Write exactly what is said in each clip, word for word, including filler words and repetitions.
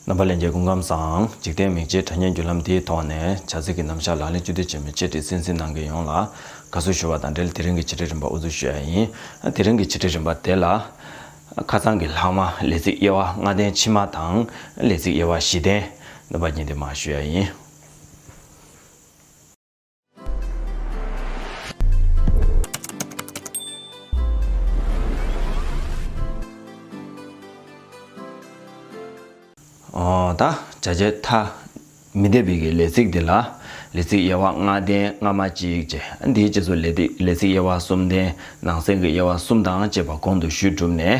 རྣམ་པ་ལྷན་རྒྱས་སྐུ་ཁམས་བཟང་། འཇིག་རྟེན་མིག་འབྱེད་དྲ་བརྙན་བརྒྱུད་ལམ་འདིའི་ཐོག་ནས་བྱ་ཚིག་གི་རྣམ་གཞག་ལག་ལེན་བཅུད་བསྡུས་བྱེད་མི་ཆེད་དུ་གསན་གཟིགས་གནང་མཁན་ཡོངས་ལ་དགའ་བསུ་ཞུ་བ་དང་འབྲེལ། དེ་རིང་གི་བྱེད་སྒྲིག་རིམ་པ་དབུ་འཛུགས་ཞུ་ཡ་ཡིན། དེ་རིང་གི་བྱེད་སྒྲིག་རིམ་པ་དེ་ལ། ཁ་སང་གི་ལྷག་མ་ལས་ཚིག་དབྱེ་བ་ལྔ་ལྡན་ཕྱི་མ་དང་ལས་ཚིག་དབྱེ་བ་བཞི་ལྡན། རྣམ་པ་གཉིས་དེ་མར་ཞུ་ཡ་ཡིན། ཨོ། ད་བྱ་བྱེད་ཐ་མི་འདས་པའི་གི་ལས་ཚིག་འདི་ལ་ལས་ཚིག་དབྱེ་བ་ལྔ་ལྡན། སྔ་མ་གཅིག་བྱས། འདིའི་རྗེས་སུ་ལས་ཚིག་ལས་ཚིག་དབྱེ་བ་གསུམ་ལྡན། ནང་གསེས་ཀྱི་དབྱེ་བ་གསུམ་དང་བཅས་པ་གོང་དུ་ཞུས་གྲུབ་ནས།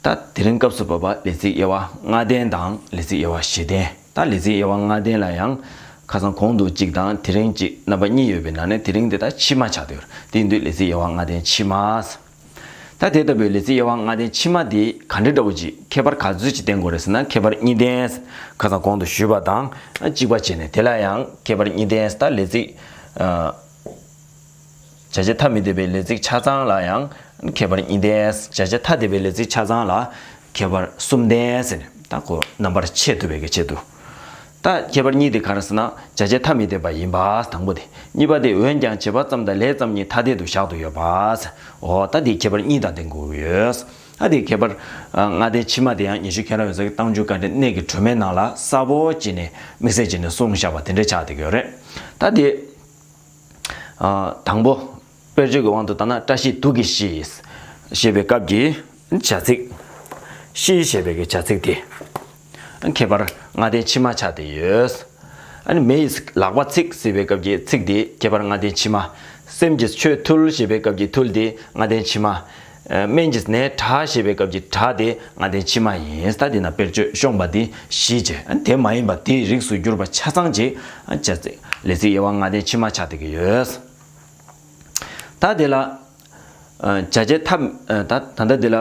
ད་དེ་རིང་སྐབས་སུ་བབ་པ་ལས་ཚིག་དབྱེ་བ་ལྔ་ལྡན་དང་ལས་ཚིག་དབྱེ་བ་བཞི་ལྡན། ད་ལས་ཚིག་དབྱེ་བ་ལྔ་ལྡན་ལ་ཡང་ཁ་སང་གོང་དུ་གཅིག་དང་དེ་རིང་གཅིག་རྣམ་པ་གཉིས་ཡོད་པའི་ནང་ནས་དེ་རིང་འདི་ད་ཕྱི་མ་ཆགས་བསྡད་ཡོད་རེད། དེ་ཡིན་དུས་ལས་ཚིག་དབྱེ་བ་ལྔ་ལྡན་ཕྱི་མ། ད་དེ་ལྟ་བུའི་ལས་ཚིག་དབྱེ་བ་ལྔ་ལྡན་ཕྱི་མ་འདི་ག་འདྲ་འདྲ་བོ་ཅིག་ཁྱད་པར་ག་ཚོད་ཅིག་བསྟན་དགོས་རེད་ཟེར་ན། ཁྱད་པར་གཉིས་ལྡན། ཁ་སང་གོང་དུ་ཞུས་པ་དང་གཅིག་པ་བྱས་ནས་དེ་ལ་ཡང་ཁྱད་པར་གཉིས་ལྡན། ད་ལས་ཚིག་ཨ། བྱ་བྱེད་ཐ་མི་འདས་པའི་ལས་ཚིག་ཆ་ཚང་ལ་ཡང་ཁྱད་པར་གཉིས་ལྡན། བྱ་བྱེད་ཐ་འདས་པའི་ལས་ཚིག་ཆ་ཚང་ལ་ཁྱད་པར་གསུམ་ལྡན་ཟེར་ནས། ད་ཁོ་རྣམ་པར་ཕྱེ་ཐུབ་པའི་གི་ཆེད་དུ། ད་ཁྱད་པར་གཉིས་དེ་ག་རེ་ཟེར་ན། བྱ་བྱེད་ཐ་མི་འདས་པ་ཡིན་པ་དང་པོ་དེ། གཉིས་པ་དེ་འོན་ཀྱང་བྱེད་པ་ཙམ་དང་ལས་ཙམ་ཉིད་ཐ་དད་དུ་བཞག་ཏུ་ཡོད་པ། འོ། ད་དེ་ཁྱད་པར་གཉིས་དང་ལྡན་དགོས་ཀྱི་ཡོད། ད་དེ་ཁྱད་པར་ཨ་ལྔ་ལྡན་ཕྱི་མ་དེ་ཡང་ཉི་ཤུ་ཁྱད་རང་ཡོད་ས་གི་རྟགས་འཇུག་དཀའ་འགྲེལ་གནད་ཀྱི་སྒྲོན་མེའི་ནང་ལ་གསལ་པོ་བྱས་ནས་དམིགས་བསལ་བྱས་ནས་གསུངས་བཞག་པ་དེ་འདྲ་ཆགས་བསྡད་ཀྱི་ཡོད་རེད། ད་དེ། ཨ། དང་པོ། དཔེར་བརྗོད་ཀྱི་དབང་དུ་བཏང་ན། བཀྲ་ཤིས་དུག་གིས་ཤི། ཞེས་པའི་སྐབས་ཀྱི་བྱ་ཚིག་ཤི་ཞེས་པའི་གི་བྱ་ཚིག་དེ་ཁྱད་པར་ལྔ་ལྡན་ཕྱི་མ་ཆགས་བསྡད་ཡོད། ཨ་ནི་མེ་ཡིས་ལག་པ་ཚིག་ཟེར་བའི་སྐབས་ཀྱི་ཚིག་དེ་ཁྱད་པར་ལྔ་ལྡན་ཕྱི་མ། སེམས་ཀྱིས་ཆོས་ཐུལ་ཞེས་པའི་སྐབས་ཀྱི་ཐུལ་དེ་ལྔ་ལྡན་ཕྱི་མ། སྨན་གྱིས་ནད་དྲག་ཞེས་པའི་སྐབས་ཀྱི་དྲག་དེ་ལྔ་ལྡན་ཕྱི་མ་ཡིན། ད་དེ་ན་དཔེར་བརྗོད་ཤོང་པ་དེ་ཤི་བྱས། ཨ་ནི་དེ་མ་ཡིན་པ་དེའི་རིགས་སུ་གྱུར་པ་ཆ་ཚང་ཅིག་ཨ་བྱ་ཚིག་ལས་ཚིག་དབྱེ་བ་ལྔ་ལྡན་ཕྱི་མ་ཆགས་བསྡད་ཀྱི་ཡོད། ད་དེ་ལ། ཨ། བྱ་བྱེད་ཐ། ཨ། ད་ད་ལྟ་དེ་ལ་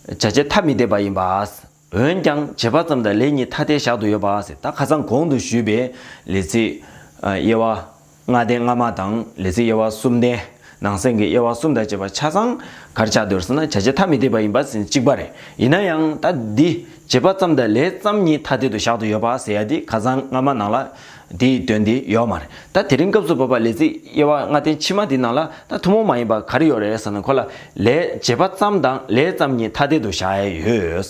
བྱ་བྱེད་ཐ་མི་འདས་པ་ཡིན་པ། འོན་ཀྱང་བྱེད་པ་ཙམ་དང་ལས་གཉིས་ཐ་དད་བཞག་ཏུ་ཡོད་པ་ཟེར། ད་ཁ་སང་གོང་དུ་ཞུས་པའི་ལས་ཚིག་ཨ། དབྱེ་བ་ལྔ་ལྡན་སྔ་མ་དང་ལས་ཚིག་དབྱེ་བ་གསུམ་ལྡན། ནང་གསེས་ཀྱི་དབྱེ་བ་གསུམ་དང་བཅས་པ་ཆ་ཚང་ག་རེ་ཆགས་བསྡད་ཡོད་ཟེར་ན། བྱ་བྱེད་ཐ་མི་འདས་པ་ཡིན་པ་ཟེར་གཅིག་པ་རེད། ཡིན་ན་ཡང་ད་འདི་བྱེད་པ་ཙམ་དང་ལས་ཙམ་ཉིད་ཐ་དད་དུ་བཞག་ཏུ་ཡོད་པ་ཟེར་ཡ་འདི་ཁ་སང་སྔ་མ་ནང་ལ་དེའི་དོན་དེ་ཡོད་མ་རེད། ད་དེ་རིང་སྐབས་སུ་བབ་པ་ལས་ཚིག་དབྱེ་བ་ལྔ་ལྡན་ཕྱི་མ་འདི་ནང་ལ་ད་ཐུན་མོང་མ་ཡིན་པ་ག་རེ་ཡོད་རེད་ཟེར་ན། ཁོ་ལ་ལས་བྱེད་པ་ཙམ་དང་ལས་ཙམ་ཉིད་ཐ་དད་དུ་བཞག་ཡ་ཡོད།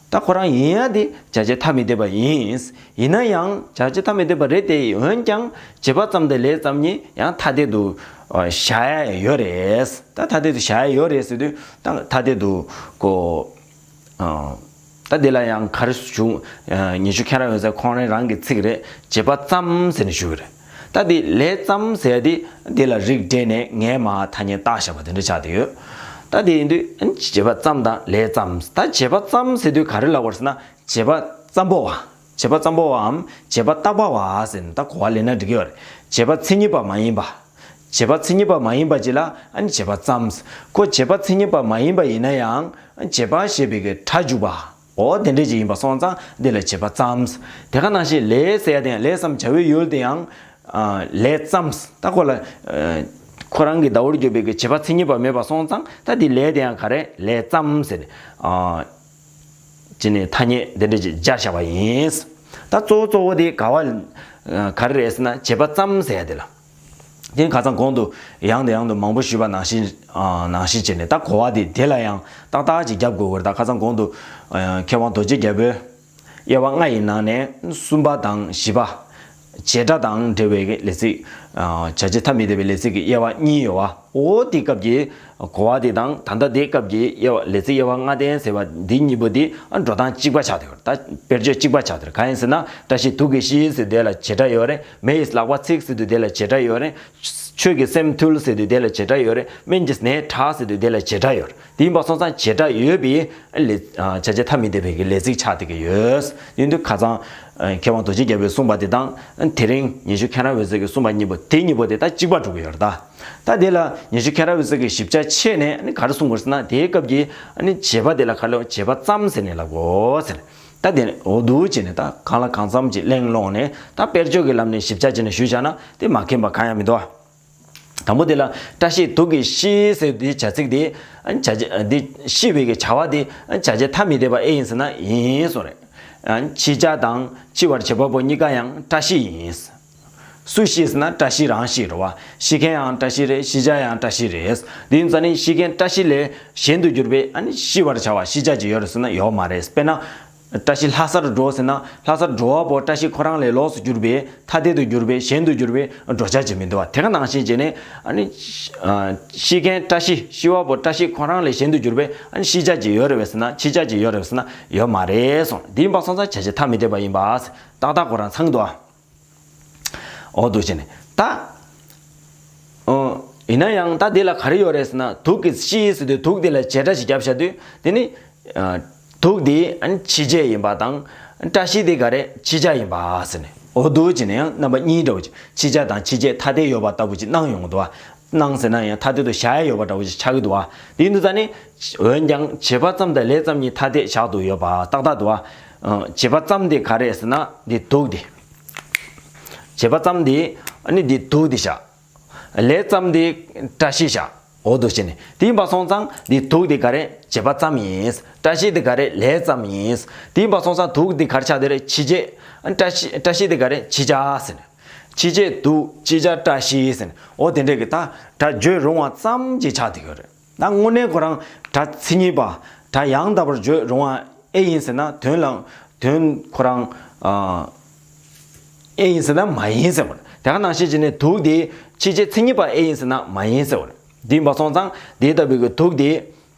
ད་ཁོ་རང་ཡིན་ཡ་དེ་བྱ་བྱེད་ཐ་མི་འདས་པ་ཡིན། ཡིན་ན་ཡང་བྱ་བྱེད་ཐ་མི་འདས་པ་རེད་དེ། འོན་ཀྱང་བྱེད་པ་ཙམ་དང་ལས་ཙམ་ཉིད་ཡང་ཐ་དད་དུ་བཞག་ཡ་ཡོད་རེད། ད་ཐ་དད་དུ་བཞག་ཡ་ཡོད་རེད་ཟེར་དུས། ད་ཐ་དད་དུ་གོ་ཨ། ད་དེ་ལ་ཡང་ག་རེ་བྱུང་། ཉི་ཤུ་ཁྱེད་རང་ཡོད་ཚད་ཁོང་རང་རང་གི་ཚིག་རེད། བྱེད་པ་ཙམ་ཟེར་ནས་ཞུ་གི་རེད། ད་དེ་ལས་ཙམ་ཟེར་དེ་དེ་ལ་རིགས་འགྲེ་ནས་ངས་མར་ཐ་སྙད་བཏགས་བཞག་པ་དེ་འདྲ་ཆགས་བསྡད་ཡོད། ད་དེ་ཡིན་དུས་བྱེད་པ་ཙམ་དང་ལས་ཙམ། ད་བྱེད་པ་ཙམ་ཟེར་དུས་ག་རེ་ལབ་དགོས་རེད་ཟེར་ན། བྱེད་པ་ཙམ་པོ་བ། བྱེད་པ་ཙམ་པོ་བའམ་བྱེད་པ་རྟག་པ་བ་ཟེར་ནས་ད་གོ་བ་ལེན་ན་འགྲིག་གི་ཡོད་རེད། བྱེད་པ་མཚན་ཉིད་པ་མ་ཡིན་པ། བྱེད་པ་མཚན་ཉིད་པ་མ་ཡིན་པ་ཅིག་ལ་ཨ་ནི་བྱེད་པ་ཙམ། ཁོ་བྱེད་པ་མཚན་ཉིད་པ་མ་ཡིན་པ་ཡིན་ན་ཡང་བྱེད་པ་ཞེས་པའི་གི་སྒྲ་འཇུག་པ། འོ་དེ་འདྲ་ཅིག་ཡིན་པ་སོང་ཙང་འདི་ལ་བྱེད་པ་ཙམ། དེ་ག་ནང་བཞིན་ལས་ཟེར་ཡ་དེ་ཡང་ལས་སམ་བྱ་བའི་ཡུལ་དེ་ཡང་ལས་ཙམ། ད་ཁོ་ལ་ཁོ་རང་གི་ཟླ་བོར་གྱུར་པའི་གི་བྱེད་པ་མཚན་ཉིད་པ་མེད་པ་སོང་ཙང་ད་འདི་ལས་དེ་ཡང་ག་རེ་ལས་ཙམ་ཟེར་ནས་ཨ་ཅི་ནས་ཐ་སྙད་འདི་འདྲ་ཅིག་སྦྱར་བཞག་པ་ཡིན། ད་གཙོ་བོ་གཙོ་བོ་དེ་ག་བ་ག་རེ་རེད་ཟེར་ན། བྱེད་པ་ཙམ་ཟེར་ཡ་དེ་ལ། དེ་ཁ་སང་གོང་དུ་ཡང་དང་ཡང་དུ་མང་པོ་ཞུས་པ་ནང་བཞིན། ཨ། ནང་བཞིན་བྱས་ནས་ད་གོ་བ་དེ་དེ་ལ་ཡང་ཏག་ཏག་ཅིག་རྒྱབ་དགོས་ཀྱི་རེད། ད་ཁ་སང་གོང་དུ་ཨ། མཁས་དབང་རྡོ་རྗེ་རྒྱལ་པོས་དབྱེ་བ་ལྔ་ཡི་ནང་ནས་གསུམ་པ་དང་བཞི་པ། བྱེད་སྒྲ་དང་འབྲེལ་བའི་ལས་ཚིག་ཨ། བྱ་བྱེད་ཐ་མི་འདས་པའི་ལས་ཚིག་གི་དབྱེ་བ་གཉིས་ཡོད་པ། འོ་དེ་སྐབས་ཀྱི་གོ་བ་དེ་དང་ད་ལྟ་དེའི་སྐབས་ཀྱི་དབྱེ་བ། ལས་ཚིག་དབྱེ་བ་ལྔ་ལྡན་ཟེར་བ་འདི་གཉིས་པོ་དེ་ཨ། འགྲོ་སྟངས་གཅིག་པ་ཆགས་བསྡད་ཡོད་རེད། ད་དཔེར་བརྗོད་གཅིག་པ་ཆགས་བསྡད་ཡོད་རེད། གང་ཡིན་ཟེར་ན། བཀྲ་ཤིས་དུག་གིས་ཤི་ཟེར་དེ་ལ་བྱེད་སྒྲ་ཡོད་རེད། མེ་ཡིས་ལག་པ་ཚིག་ཟེར་དུས་དེ་ལ་བྱེད་སྒྲ་ཡོད་རེད། ཁྱོད་ཀྱིས་སེམས་ཐུལ་ཟེར་དུས་དེ་ལ་བྱེད་སྒྲ་ཡོད་རེད། སྨན་གྱིས་ནད་དྲག་ཟེར་དུས་དེ་ལ་བྱེད་སྒྲ་ཡོད་རེད། དེ་ཡིན་པ་སོང་ཙང་བྱེད་སྒྲ་ཡོད་པའི་ལས། ཨ། བྱ་བྱེད་ཐ་མི་འདས་པའི་གི་ལས་ཚིག་ཆགས་བསྡད་ཀྱི་ཡོད། ཡིན་དུས་ཁ་སང་ཨ། མཁས་དབང་རྡོ་རྗེ་རྒྱལ་པོས་གསུངས་པ་དེ་དང་དེ་རིང་ཉི་ཤུ་མཁྱེན་རབ་འོད་ཟེར་གྱིས་གསུངས་པ་གཉིས་པོ་དེ་གཉིས་པོ་དེ་ད་གཅིག་པ་འགྲོ་གི་ཡོད་རེད་ད། ད་དེ་ལ་ཉི་ཤུ་མཁྱེན་རབ་འོད་ཟེར་གྱི་ཞིབ་ཆ་ཕྱེ་ནས་ཨ་ནི་ག་རེ་གསུངས་དགོས་ཟེར་ན། དེའི་སྐབས་ཀྱི་ཨ་ནི་བྱེད་པ་དེ་ལ་ག་རེ་ལབ། བྱེད་པ་ཙམ་ཟེར་ནས་ལབ་དགོས་ཟེར། ད་དེ་ནས་འོ་འདུག་བྱས་ནས་ད་གང་ལ་གང་འཚམ་ཅིག་གླེང་སློང་ནས་ད་དཔེར་བརྗོད་ཀྱི་ལམ་ནས་ཞིབ་ཆ་བྱས་ནས་ཞུས་བཞག་ན་དེ་མ་མཁྱེན་པ་གང་ཡང་མི་འདུག་བ། དང་པོ་དེ་ལ་བཀྲ་ཤིས་དུག་གིས་ཤི་ཟེར་དེ་བྱ་ཚིག་དེ་ཨ་ནི་བྱ་བྱེད་དེ་ཤི་བའི་གི་བྱ་བ་དེ་ཨ་ནི་བྱ་བྱེད་ཐ་མི་འདས་པ་ཨེ་ཡིན་ཟེར་ན་ཡིན་གསུངས་རེད། ཕྱི་བྱ་དང་ཕྱི་བར་བྱེད་པ་པོ་གཉིས་ཀ་ཡང་བཀྲ་ཤིས་ཡིན། སུ་ཤི་ཟེར་ན་བཀྲ་ཤིས་རང་ཤི་རེད་བ། ཤི་མཁན་ཡང་བཀྲ་ཤིས་རེད། ཤི་བྱ་ཡང་བཀྲ་ཤིས་རེད། དེ་ཡིན་ཙང་ནི་ཤི་མཁན་བཀྲ་ཤིས་ལས་གཞན་དུ་གྱུར་པའི་ཨ་ནི་ཤི་བར་བྱ་བ་ཤི་བྱ་ཅིག་ཡོད་རེད་ཟེར་ན་ཡོད་མ་རེད། དཔེར་ན། བཀྲ་ཤིས་ལྷ་སར་འགྲོ་ཟེར་ན་ལྷ་སར་འགྲོ་བ་པོ་བཀྲ་ཤིས་ཁོ་རང་ལས་ལོགས་སུ་གྱུར་པའི་ཐ་དད་དུ་གྱུར་པའི་གཞན་དུ་གྱུར་པའི་འགྲོ་བྱ་ཅིག་མི་འདུག་བ། དེ་ག་ནང་བཞིན་བྱས་ནས་ཨ་ནི། ཤི་མཁན་བཀྲ་ཤིས་ཤི་བ་པོ་བཀྲ་ཤིས་ཁོ་རང་ལས་གཞན་དུ་གྱུར་པའི་ཨ་ནི་ཤི་བྱ་ཅིག་ཡོད་རེད་བས་ཟེར་ན་ཤི་བྱ་ཅིག་ཡོད་རེད་བས་ཟེར་ན་ཡོད་མ་རེད་གསུངས། འདི་ཡིན་པ་སོང་ཙང་བྱ་བྱེད་ཐ་མི་དད་པ་ཡིན་པ། ཏག་ཏག་ཁོ་རང་ཚང་འདུག་ཨ། འོ་འདུག་བྱས་ནས་ད། ཨོ། ཡིན་ན་ཡང་ད་འདི་ལ་ག་རེ་ཡོད་རེད་ཟེར་ན་དུག་གིས་ཤི་ཟེར་དུས་དུག་འདི་ལ་བྱེད་སྒྲ་ཞིག་བརྒྱབ་བཞག་དུས་དེ་ནི། ཨ། དུག་འདི་ཨ་ནི་ཕྱི་བྱེད་ཡིན་པ་དང་། བཀྲ་ཤིས་འདི་ག་རེ་ཕྱི་བྱ་ཡིན་པ་ཟེར་ནས་འོ་འདུག་བྱས་ནས་ཡང་རྣམ་པ་གཉིས་འདྲ་བོ་ཅིག་ཕྱི་བྱ་དང་ཕྱི་བྱེད་ཐ་དད་ཡོད་པ་ལྟ་བུ་ཅིག་སྣང་ཡོང་གི་འདུག་བ། སྣང་ཟེར་ན་ཡང་ཐ་དད་དུ་བཞག་ཡ་ཡོད་པ་འདྲ་བོ་ཅིག་ཆགས་ཀྱི་འདུག་བ། དེ་ཡིན་དུས་ད་ནི། འོན་ཀྱང་བྱེད་པ་ཙམ་དང་ལས་ཙམ་གཉིས་ཐ་དད་བཞག་ཏུ་ཡོད་པ་ཏག་ཏག་འདུག་བ། ཨ། བྱེད་པ་ཙམ་དེ་ག་རེ་ཟེར་ན་འདི་དུག་འདི། བྱེད་པ་ཙམ་དེ་ཨ་ནི་འདི་དུག་འདི་བཞག་ལས་ཙམ་དེ་བཀྲ་ཤིས་བཞག་འོ་འདུག་བྱས་ནས་དེ་ཡིན་པ་སོང་ཙང་འདི་དུག་འདི་ག་རེ་བྱེད་པ་ཙམ་ཡིན། བཀྲ་ཤིས་འདི་ག་རེ་ལས་ཙམ་ཡིན། དེ་ཡིན་པ་སོང་ཙང་དུག་འདི་ག་རེ་ཆགས་དེ་རེད་ཕྱི་བྱེད། བཀྲ་ཤིས་བཀྲ་ཤིས་འདི་ག་རེ་ཕྱི་བྱ་ཟེར་ནས། ཕྱི་བྱེད་དུག་ཕྱི་བྱ་བཀྲ་ཤིས་ཟེར་ནས་འོ་དེ་འདྲས་ཀྱི་ད་སྒྲ་བརྗོད་རུང་བ་ཙམ་གྱིས་ཆགས་བསྡད་ཡོད་རེད། ད་དངོས་གནས་ཁོ་རང་སྒྲ་མཚན་ཉིད་པ་སྒྲ་ཡང་དག་པར་བརྗོད་རུང་བ་ཨེ་ཡིན་ཟེར་ན་དོན་ལ་དོན་ཁོ་རང་ཨ་ཨེ་ཡིན་ཟེར་ན་མ་ཡིན་ཟེར་བ་རེད། དེ་ག་ནང་བཞིན་བྱས་ནས་དུག་དེ་ཕྱི་བྱེད་མཚན་ཉིད་པ་ཨེ་ཡིན་ཟེར་ན་མ་ཡིན་ཟེར་བ་རེད། དེ་ཡིན་པ་སོང་ཙང་དེ་ལྟ་བུའི་གི་དུག་དེ་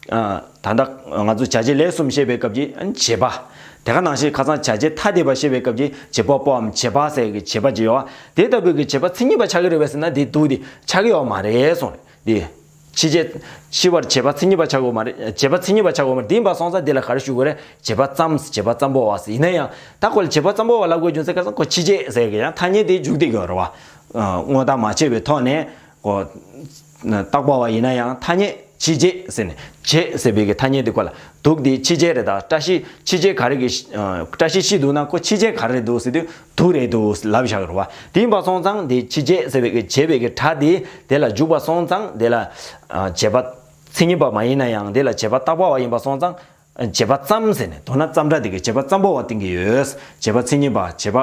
ཨ་ད་ལྟ་ང་ཚོ་བྱ་བྱེད་ལས་གསུམ་བཤད་པའི་སྐབས་ཀྱི་བྱེད་པ། དེ་ག་ནང་བཞིན་ཁ་སང་བྱ་བྱེད་ཐ་དད་པ་བཤད་པའི་སྐབས་ཀྱི་བྱེད་པ་པོའམ་བྱེད་པ་ཟེར་གྱི་བྱེད་པ་ཅིག་ཡོད་བ། དེ་ལྟ་བུའི་གི་བྱེད་པ་མཚན་ཉིད་པ་ཆགས་ཀྱི་རེད་པས་ཟེར་ན་དེ་དུག་དེ་ཆགས་ཀྱི་ཡོད་མ་རེད་གསུངས་རེད། དེ། ཕྱི་བྱེད། ཕྱི་བར་བྱེད་པ་མཚན་ཉིད་པ་ཆགས་ཀྱི་ཡོད་མ་རེད། བྱེད་པ་མཚན་ཉིད་པ་ཆགས་ཀྱི་ཡོད་མ་རེད། དེ་ཡིན་པ་སོང་ཙང་དེ་ལ་ག་རེ་ཞུ་དགོས་རེད། བྱེད་པ་ཙམ་བྱེད་པ་ཙམ་པོ་བ་ཟེར་ཡིན་ན་ཡང་ད་ཁོ་ལ་བྱེད་པ་ཙམ་པོ་བ་ལབ་དགོས་རྒྱུ་མཚན་ཁ་སང་ཁོ་ཕྱི་བྱེད་ཟེར་གི་ཡང་ཐ་སྙད་དེ་འཇུག་བསྡད་ཀྱི་ཡོད་རེད་བ། དངོས་བཏགས་མ་བྱས་པའི་ཐོག་ནས་ཁོ། རྟག་པ་བ་ཡིན་ན་ཡང་ཐ་སྙད་ཕྱི་བྱེད་ཟེར་ནས་བྱེད་ཟེར་བའི་གི་ཐ་སྙད་དེ་ཁོ་ལ་དུག་དེ་ཕྱི་བྱེད་རེད། ད་བཀྲ་ཤིས་ཕྱི་བྱེད་ག་རེ་གི་བཀྲ་ཤིས་ཤི་འདུག་ན་ཁོ་ཕྱི་བྱེད་ག་རེ་རེད་འདུག་ཟེར་དུས་དུག་རེད་འདུག་ལབ་བཞག་གི་རེད་བ། དེ་ཡིན་པ་སོང་ཙང་དེ་ཕྱི་བྱེད་ཟེར་བའི་གི་བྱེད་པའི་གི་སྒྲ་དེ་དེ་ལ་འཇུག་པ་སོང་ཙང་དེ་ལ་བྱེད་པ་མཚན་ཉིད་པ་མ་ཡིན་ན་ཡང་དེ་ལ་བྱེད་པ་རྟག་པ་བ་ཡིན་པ་སོང་ཙང་། བྱེད་པ་ཙམ་ཟེར་ནས་མདོར་ན་ཙམ་སྒྲ་དེ་གི་བྱེད་པ་ཙམ་པོ་བ་བསྟན་གྱི་ཡོད། བྱེད་པ་མཚན་ཉིད་པ་བྱེད་པ་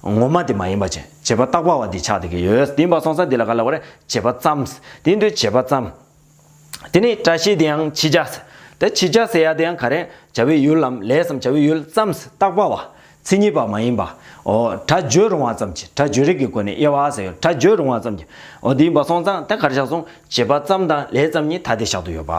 ངོ་མ་དེ་མ་ཡིན་པ་ཅན་བྱེད་པ་རྟག་པ་བ་དེ་ཆགས་བསྡད་ཀྱི་ཡོད། དེ་ཡིན་པ་སོང་ཙང་དེ་ལ་ག་ལབ་དགོས་རེད། བྱེད་པ་ཙམ། དེ་ཡིན་དུས་བྱེད་པ་ཙམ། དེ་ནས་བཀྲ་ཤིས་དེ་ཡང་ཕྱི་བྱ་ཟེར། དེ་ཕྱི་བྱ་ཟེར་ཡ་དེ་ཡང་ག་རེ་བྱ་བའི་ཡུལ་ལམ་ལས་སམ་བྱ་བའི་ཡུལ་ཙམ་ཟེར་རྟག་པ་བ། མཚན་ཉིད་པ་མ་ཡིན་པ། འོ་སྒྲ་བརྗོད་རུང་བ་ཙམ་གྱིས་སྒྲ་བརྗོད་རིགས་ཀྱི་སྒོ་ནས་དབྱེ་བ་ཟེར་ཡོད། སྒྲ་བརྗོད་རུང་བ་ཙམ་གྱིས། འོ་དེ་ཡིན་པ་སོང་ཙང་ད་ག་རེ་ཆགས་སོང་། བྱེད་པ་ཙམ་དང་ལས་ཙམ་གཉིས་ཐ་དད་བཞག་ཏུ་ཡོད་པ།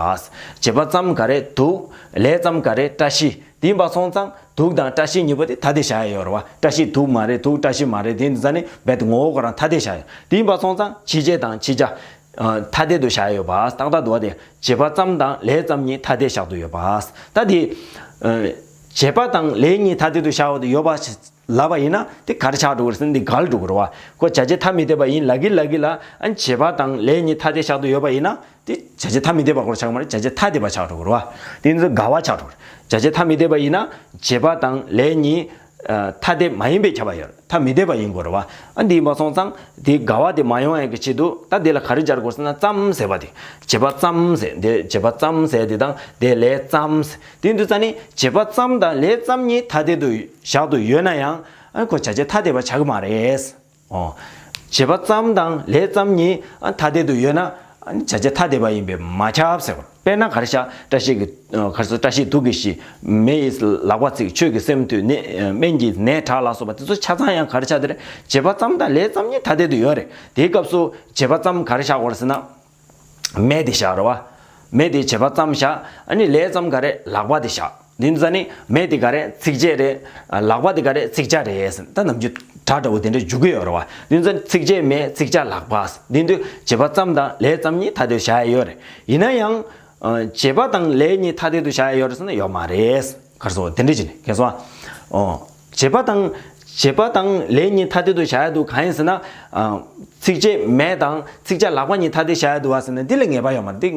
བྱེད་པ་ཙམ་ག་རེ་དུག་ལས་ཙམ་ག་རེ་བཀྲ་ཤིས། དེ་ཡིན་པ་སོང་ཙང་དུག་དང་བཀྲ་ཤིས་གཉིས་པོ་དེ་ཐ་དད་བཞག་ཡ་ཡོད་རེད་བ། བཀྲ་ཤིས་དུག་མ་རེད། དུག་བཀྲ་ཤིས་མ་རེད། དེ་ཡིན་དུས་ཙང་ནི་རྦད་དེ་ངོ་བོ་ཁོ་རང་ཐ་དད་བཞག་ཡ། དེ་ཡིན་པ་སོང་ཙང་ཕྱི་བྱེད་དང་ཕྱི་བྱ། ཐ་དད་དུ་བཞག་ཡོད་པ་ཏག་ཏག་འདུག་བ། དེ་བྱེད་པ་ཙམ་དང་ལས་ཙམ་གཉིས་ཐ་དད་བཞག་ཏུ་ཡོད་པ། ད་དེ། བྱེད་པ་དང་ལས་གཉིས་ཐ་དད་དུ་བཞག་ཡོད་པ་ལབ་པ་ཡིན་ན་དེ་ག་རེ་ཆགས་འགྲོ་གི་རེད་ཟེར་ན་འདི་འགལ་འགྲོ་གི་རེད་བ། ཁོ་བྱ་བྱེད་ཐ་མི་དད་པ་ཡིན་ལབ་ཀྱི་ལབ་ཀྱི་ལ་ཨ་ནི་བྱེད་པ་དང་ལས་གཉིས་ཐ་དད་བཞག་ཏུ་ཡོད་པ་ཡིན་ན་དེ་བྱ་བྱེད་ཐ་མི་དད་པ་ཁོ་རང་ཆགས་ཀྱི་མ་རེད། བྱ་བྱེད་ཐ་དད་པ་ཆགས་འགྲོ་གི་རེད་བ། དེ་ཚོ་འགལ་བ་ཆགས་འགྲོ་གི་རེད། བྱ་བྱེད་ཐ་མི་དད་པ་ཡིན་ན་བྱེད་པ་དང་ལས་གཉིས་ཐ་དད་མ་ཡིན་པའི་ཁྱབ་པ་ཡོད་རེད། ཐ་མི་དད་པ་ཡིན་དགོས་རེད་བ། ཨ་འདི་ཡིན་པ་སོང་ཙང་དེའི་འགལ་བ་དེ་མ་ཡོང་ཡ་གི་ཆེད་དུ་ད་དེ་ལ་ག་རེ་སྦྱར་དགོས་ཟེར་ན་ཙམ་ཟེར་བ་དེ། བྱེད་པ་ཙམ་ཟེར་དེ་བྱེད་པ་ཙམ་ཟེར་དེ་དང་དེ་ལས་ཙམ་ཟེར་དེ་འདུག་ཙང་ནི་བྱེད་པ་ཙམ་དང་ལས་ཙམ་གཉིས་ཐ་དད་དུ་བཞག་ཏུ་ཡོད་ན་ཡང་ཨ་ཁོ་བྱ་བྱེད་ཐ་དད་པ་ཆགས་ཀྱི་མ་རེད། ཨོ། བྱེད་པ་ཙམ་དང་ལས་ཙམ་གཉིས་ཨ་ཐ་དད་དུ་ཡོད་ན་ཨ་བྱ་བྱེད་ཐ་དད་པ་ཡིན་པས་མ་ཁྱབ་ཟེར་བ། དཔེར་ན་ག་རེ་བཞག་བཀྲ་ཤིས་ཀྱི་ག་རེ་ཟེར་བཀྲ་ཤིས་དུག་གིས་ཤི། མེ་ཡིས་ལག་པ་ཚིག་ཆོས་ཀྱིས་སེམས་བཏུལ། ནད་སྨན་གྱིས་ནད་དྲག་ལ་སོགས་པ་དེ་ཚོ་ཆ་ཚང་ཡང་ག་རེ་ཆགས་དེ་རེད། བྱེད་པ་ཙམ་དང་ལས་ཙམ་གཉིས་ཐ་དད་དུ་ཡོད་རེད། དེའི་སྐབས་སུ་བྱེད་པ་ཙམ་ག་རེ་བཞག་དགོས་རེད་ཟེར་ན། མེ་དེ་བཞག་རེད་བ། མེ་དེ་བྱེད་པ་ཙམ་བཞག་ཨ་ནི་ལས་ཙམ་ག་རེ་ལག་པ་དེ་བཞག་འདི་ཚོ་ནི་མེ་དེ་ག་རེ་ཚིགས་བཅད་རེད། ལག་པ་དེ་ག་རེ་ཚིགས་བཅད་རེད་ཟེར་ད་ནམ་རྒྱུན་སྒྲ་འདྲ་བོ་དེ་འདྲ་འཇུག་གི་ཡོད་རེད་བ། འདི་ཚོ་ཚིགས་བཅད་མེ་ཚིགས་བཅད་ལག་པ་ཟེར་འདི་འདུག་བྱེད་པ་ཙམ་དང་ལས་ཙམ་གཉིས་ཐ་དད་བཞག་ཡ་ཡོད་རེད། ཡིན་ན་ཡང་། བྱེད་པ་དང་ལས་གཉིས་ཐ་དད་དུ་བཞག་ཡ་ཡོད་རེད་ཟེར་ན་ཡོད་མ་རེད། ག་རེ་ཟེར་དེ་འདྲ་ཅིག་ནི་ག་རེ་ཟེར། ཨོ། བྱེད་པ་དང་། བྱེད་པ་དང་ལས་གཉིས་ཐ་དད་དུ་བཞག་ཡ་འདུག་གང་ཡིན་ཟེར་ན། ཚིགས་བཅད་མེ་དང་ཚིགས་བཅད་ལག་པ་གཉིས་ཐ་དད་བཞག་ཡ་འདུག་བ་ཟེར་ན་འདི་ལ་ངེས་པ་ཡོད་མ་རེད། འདི་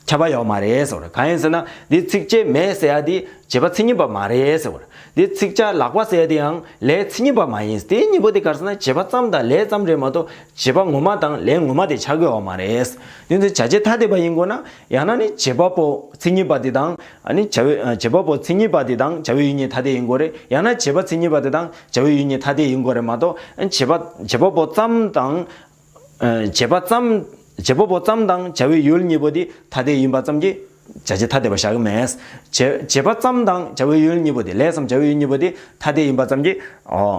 ཁྱབ་པ་ཡོད་མ་རེད་ཟེར་བ་རེད། གང་ཡིན་ཟེར་ན་འདི་ཚིགས་བཅད་མེ་ཟེར་ཡ་འདི་བྱེད་པ་མཚན་ཉིད་པ་མ་རེད་ཟེར་བ་རེད། དེ་ཚིག་ཅ་ལག་པ་ཟེར་དེ་ཡང་ལས་མཚན་ཉིད་པ་མ་ཡིན། དེ་གཉིས་པོ་དེ་ག་རེ་ཟེར་ན་བྱེད་པ་ཙམ་དང་ལས་ཙམ་རེད་མ་གཏོགས་བྱེད་པ་ངོ་མ་དང་ལས་ངོ་མ་དེ་ཆགས་ཀྱི་ཡོད་མ་རེད། དེ་ཚོ་བྱ་བྱེད་ཐ་དད་པ་ཡིན་དགོས་ན་ཡང་ན་ནི་བྱེད་པ་པོ་མཚན་ཉིད་པ་དེ་དང་ཨ་ནི་བྱ་བའི་ཨ་བྱེད་པ་པོ་མཚན་ཉིད་པ་དེ་དང་བྱ་བའི་ཡུལ་གཉིས་ཐ་དད་ཡིན་དགོས་རེད། ཡང་ན་བྱེད་པ་མཚན་ཉིད་པ་དེ་དང་བྱ་བའི་ཡུལ་གཉིས་ཐ་དད་ཡིན་དགོས་རེད་མ་གཏོགས་ཨ་ནི་བྱེད་པ་བྱེད་པ་པོ་ཙམ་དང་། ཨ་བྱེད་པ་ཙམ། བྱེད་པ་པོ་ཙམ་དང་བྱ་བའི་ཡུལ་གཉིས་པོ་དེ་ཐ་དད་ཡིན་པ་ཙམ་གྱིས་བྱ་བྱེད་ཐ་དད་པ་བཞག་གི་མེད། བྱེད་བྱེད་པ་ཙམ་དང་བྱ་བའི་ཡུལ་གཉིས་པོ་དེ་ལས་སམ་བྱ་བའི་ཡུལ་གཉིས་པོ་དེ་ཐ་དད་ཡིན་པ་ཙམ་གྱིས་ཨོ།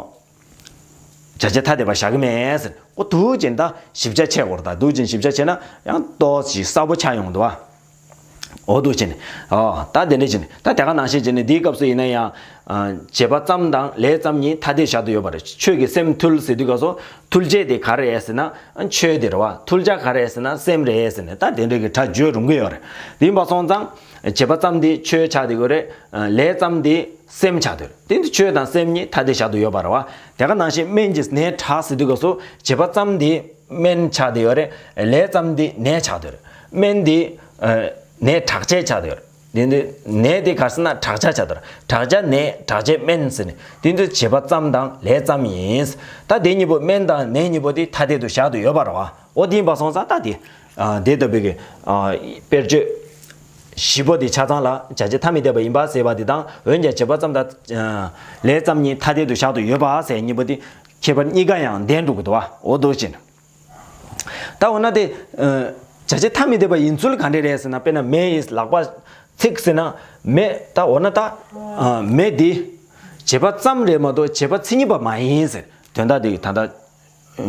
བྱ་བྱེད་ཐ་དད་པ་བཞག་གི་མེད་ཟེར། ཨོ་འདུག་ཅེས་ད་ཞིབ་ཆ་ཕྱེ་དགོས་རེད། ད་འདུག་ཅེས་ཞིབ་ཆ་ཕྱེ་ན་ཡང་ཏོག་ཙམ་གསལ་པོ་ཆགས་ཡོང་འདུག་བ། འོ་འདུག་བྱས་ནས། ཨོ། ད་དེ་འདྲ་བྱས་ནས། ད་དེ་ག་ནང་བཞིན་བྱས་ནས་འདིའི་སྐབས་སུ་ཡིན་ན་ཡང་། ཨ་བྱེད་པ་ཙམ་དང་ལས་ཙམ་གཉིས་ཐ་དད་བཞག་ཏུ་ཡོད་པ་རེད། ཆོས་ཀྱི་སེམས་ཐུལ་ཟེར་དུས་སྐབས་སུ་ཐུལ་བྱེད་དེ་ག་རེ་རེད་ཟེར་ན་ཆོས་དེ་རེད་བ། ཐུལ་བྱ་ག་རེ་རེད་ཟེར་ན་སེམས་རེད་ཟེར་ནས་ད་དེ་འདྲ་གི་སྒྲ་བརྗོད་རུང་གི་ཡོད་རེད། དེ་ཡིན་པ་སོང་ཙང་། བྱེད་པ་ཙམ་དེ་ཆོས་ཆགས་དེ་ཡོད་རེད། ལས་ཙམ་དེ་སེམས་ཆགས་དེ་ཡོད་རེད། དེ་འདི་ཆོས་དང་སེམས་གཉིས་ཐ་དད་བཞག་ཏུ་ཡོད་པ་རེད་བ། དེ་ག་ནང་བཞིན་སྨན་གྱི་ནད་དྲག་ཟེར་དུས་སྐབས་སུ་བྱེད་པ་ཙམ་དེ་སྨན་ཆགས་དེ་ཡོད་རེད། ལས་ཙམ་དེ་ནད་ཆགས་དེ་ཡོད་རེད། སྨན་དེ། ནད་དྲག་བྱེད་ཆགས་དེ་ཡོད་རེད། དེ་འདི་ནད་དེ་ག་རེ་ཟེར་ན་དྲག་བྱ་ཆགས་དེ་ཡོད་རེད། དྲག་བྱ་ནད་དྲག་བྱེད་སྨན་ཟེར་ནས་དེ་འདི་བྱེད་པ་ཙམ་དང་ལས་ཙམ་ཡིན། ད་དེ་གཉིས་པོ་སྨན་དང་ནད་གཉིས་པོ་དེ་ཐ་དད་དུ་བཞག་ཏུ་ཡོད་པ་རེད་བ། འོ་དེ་ཡིན་པ་སོང་ཙང་ད་དེ། དེ་ལྟ་བུའི་གི། དཔེར་བརྗོད། བཞི་པོ་དེ་ཆ་ཚང་ལ་བྱ་བྱེད་ཐ་མི་དད་པ་ཡིན་པ་ཟེར་བ་དེ་དང་འོན་ཀྱང་བྱེད་པ་ཙམ་དང་། ལས་ཙམ་གཉིས་ཐ་དད་དུ་བཞག་ཏུ་ཡོད་པ་ཟེར་གཉིས་པོ་དེ་ཁྱད་པར་གཉིས་ཀ་ཡང་ལྡན་འགྲོ་གི་འདུག་བ། འོ་འདུག་ཅེ་ན། ད་འོ་ན་དེ། བྱ་བྱེད་ཐ་མི་དད་པ་ཡིན་ཚུལ་ག་འདྲ་རེད་ཟེར་ན་དཔེར་ན་མེ་ཡིས་ལག་པ་ཚིག་ཟེར་ན་མེ་ད་འོ་ན་ད། མེ་འདི། བྱེད་པ་ཙམ་རེད་མ་གཏོགས་བྱེད་པ་མཚན་ཉིད་པ་མ་ཡིན་ཟེར་དོན་དག་དེ་ད་ལྟ།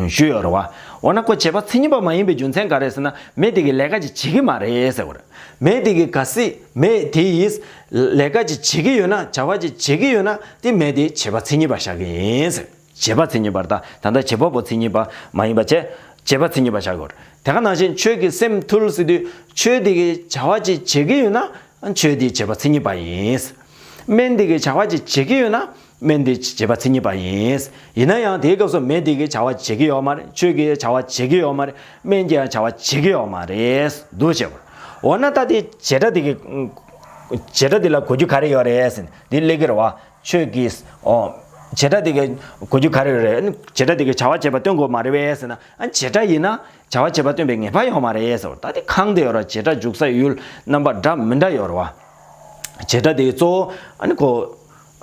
ཞུས་ཡོད་རེད་བ། འོ་ན་ཁོ་བྱེད་པ་མཚན་ཉིད་པ་མ་ཡིན་པའི་རྒྱུ་མཚན་ག་རེ་ཟེར་ན་མེ་དེ་གིས་ལས་ཀ་ཅིག་བྱེད་ཀྱི་མ་རེད་ཟེར་བ་རེད། མེ་དེ་གིས་གལ་སྲིད་མེ་དེ་ཡིས་ལས་ཀ་ཅིག་བྱེད་ཀྱི་ཡོད་ན་བྱ་བ་ཅིག་བྱེད་ཀྱི་ཡོད་ན་དེ་མེ་དེ་བྱེད་པ་མཚན་ཉིད་པ་བཞག་གི་ཡིན་ཟེར། བྱེད་པ་མཚན་ཉིད་པར་ད་ད་ལྟ་བྱེད་པ་པོ་མཚན་ཉིད་པ་མ་ཡིན་པ་བྱས་བྱེད་པ་མཚན་ཉིད་པ་བཞག་གི་ཡོད་རེད། དེ་ག་ནང་བཞིན་ཆོས་ཀྱི་སེམས་ཐུལ་ཟེར་དུས་ཆོས་དེ་གིས་བྱ་བ་ཅིག་བྱེད་ཀྱི་ཡོད་ན། ཆོས་དེ་བྱེད་པ་མཚན་ཉིད་པ་ཡིན། སྨན་དེ་གིས་བྱ་བ་ཅིག་བྱེད་ཀྱི་ཡོད་ན་སྨན་དེ་བྱེད་པ་མཚན་ཉིད་པ་ཡིན། ཡིན་ན་ཡང་དེའི་སྐབས་སུ་མེ་དེ་གིས་བྱ་བ་བྱེད་ཀྱི་ཡོད་མ་རེད། ཆོས་ཀྱིས་བྱ་བ་བྱེད་ཀྱི་ཡོད་མ་རེད། སྨན་གྱིས་ཡང་བྱ་བ་བྱེད་ཀྱི་ཡོད་མ་རེད་འདུག་བྱས་པར། འོ་ན་ད་དེ་བྱེད་སྒྲ་དེ་གི་བྱེད་སྒྲ་དེ་ལ་གོ་རྒྱུ་ག་རེ་ཡོད་རེད་ཟེར་ན་དེ་སླེབས་ཀྱི་རེད་བ། ཆོས་ཀྱིས་ཨོ། བྱེད་སྒྲ་དེ་གི་གོ་རྒྱུ་ག་རེ་ཡོད་རེད། བྱེད་སྒྲ་དེ་གིས་བྱ་བ་བྱེད་པ་སྟོན་དགོས་མ་རེད་པས་ཟེར་ན་ཨ་བྱེད་སྒྲ་ཡིན་ན། བྱ་བ་བྱེད་པ་སྟོན་པའི་ངེས་པ་ཡོད་མ་རེད་ཟེར་བ། ད་དེ་གང་དེ་ཡོད་ར་བྱེད་སྒྲ་འཇུག་ས་ཡུལ་རྣམ་པ་འདྲ་མི་འདྲ་ཡོད་ར་བ། བྱེད་སྒྲ་དེ་གཙོ་བོ་ཨ་ནི་ཁོ།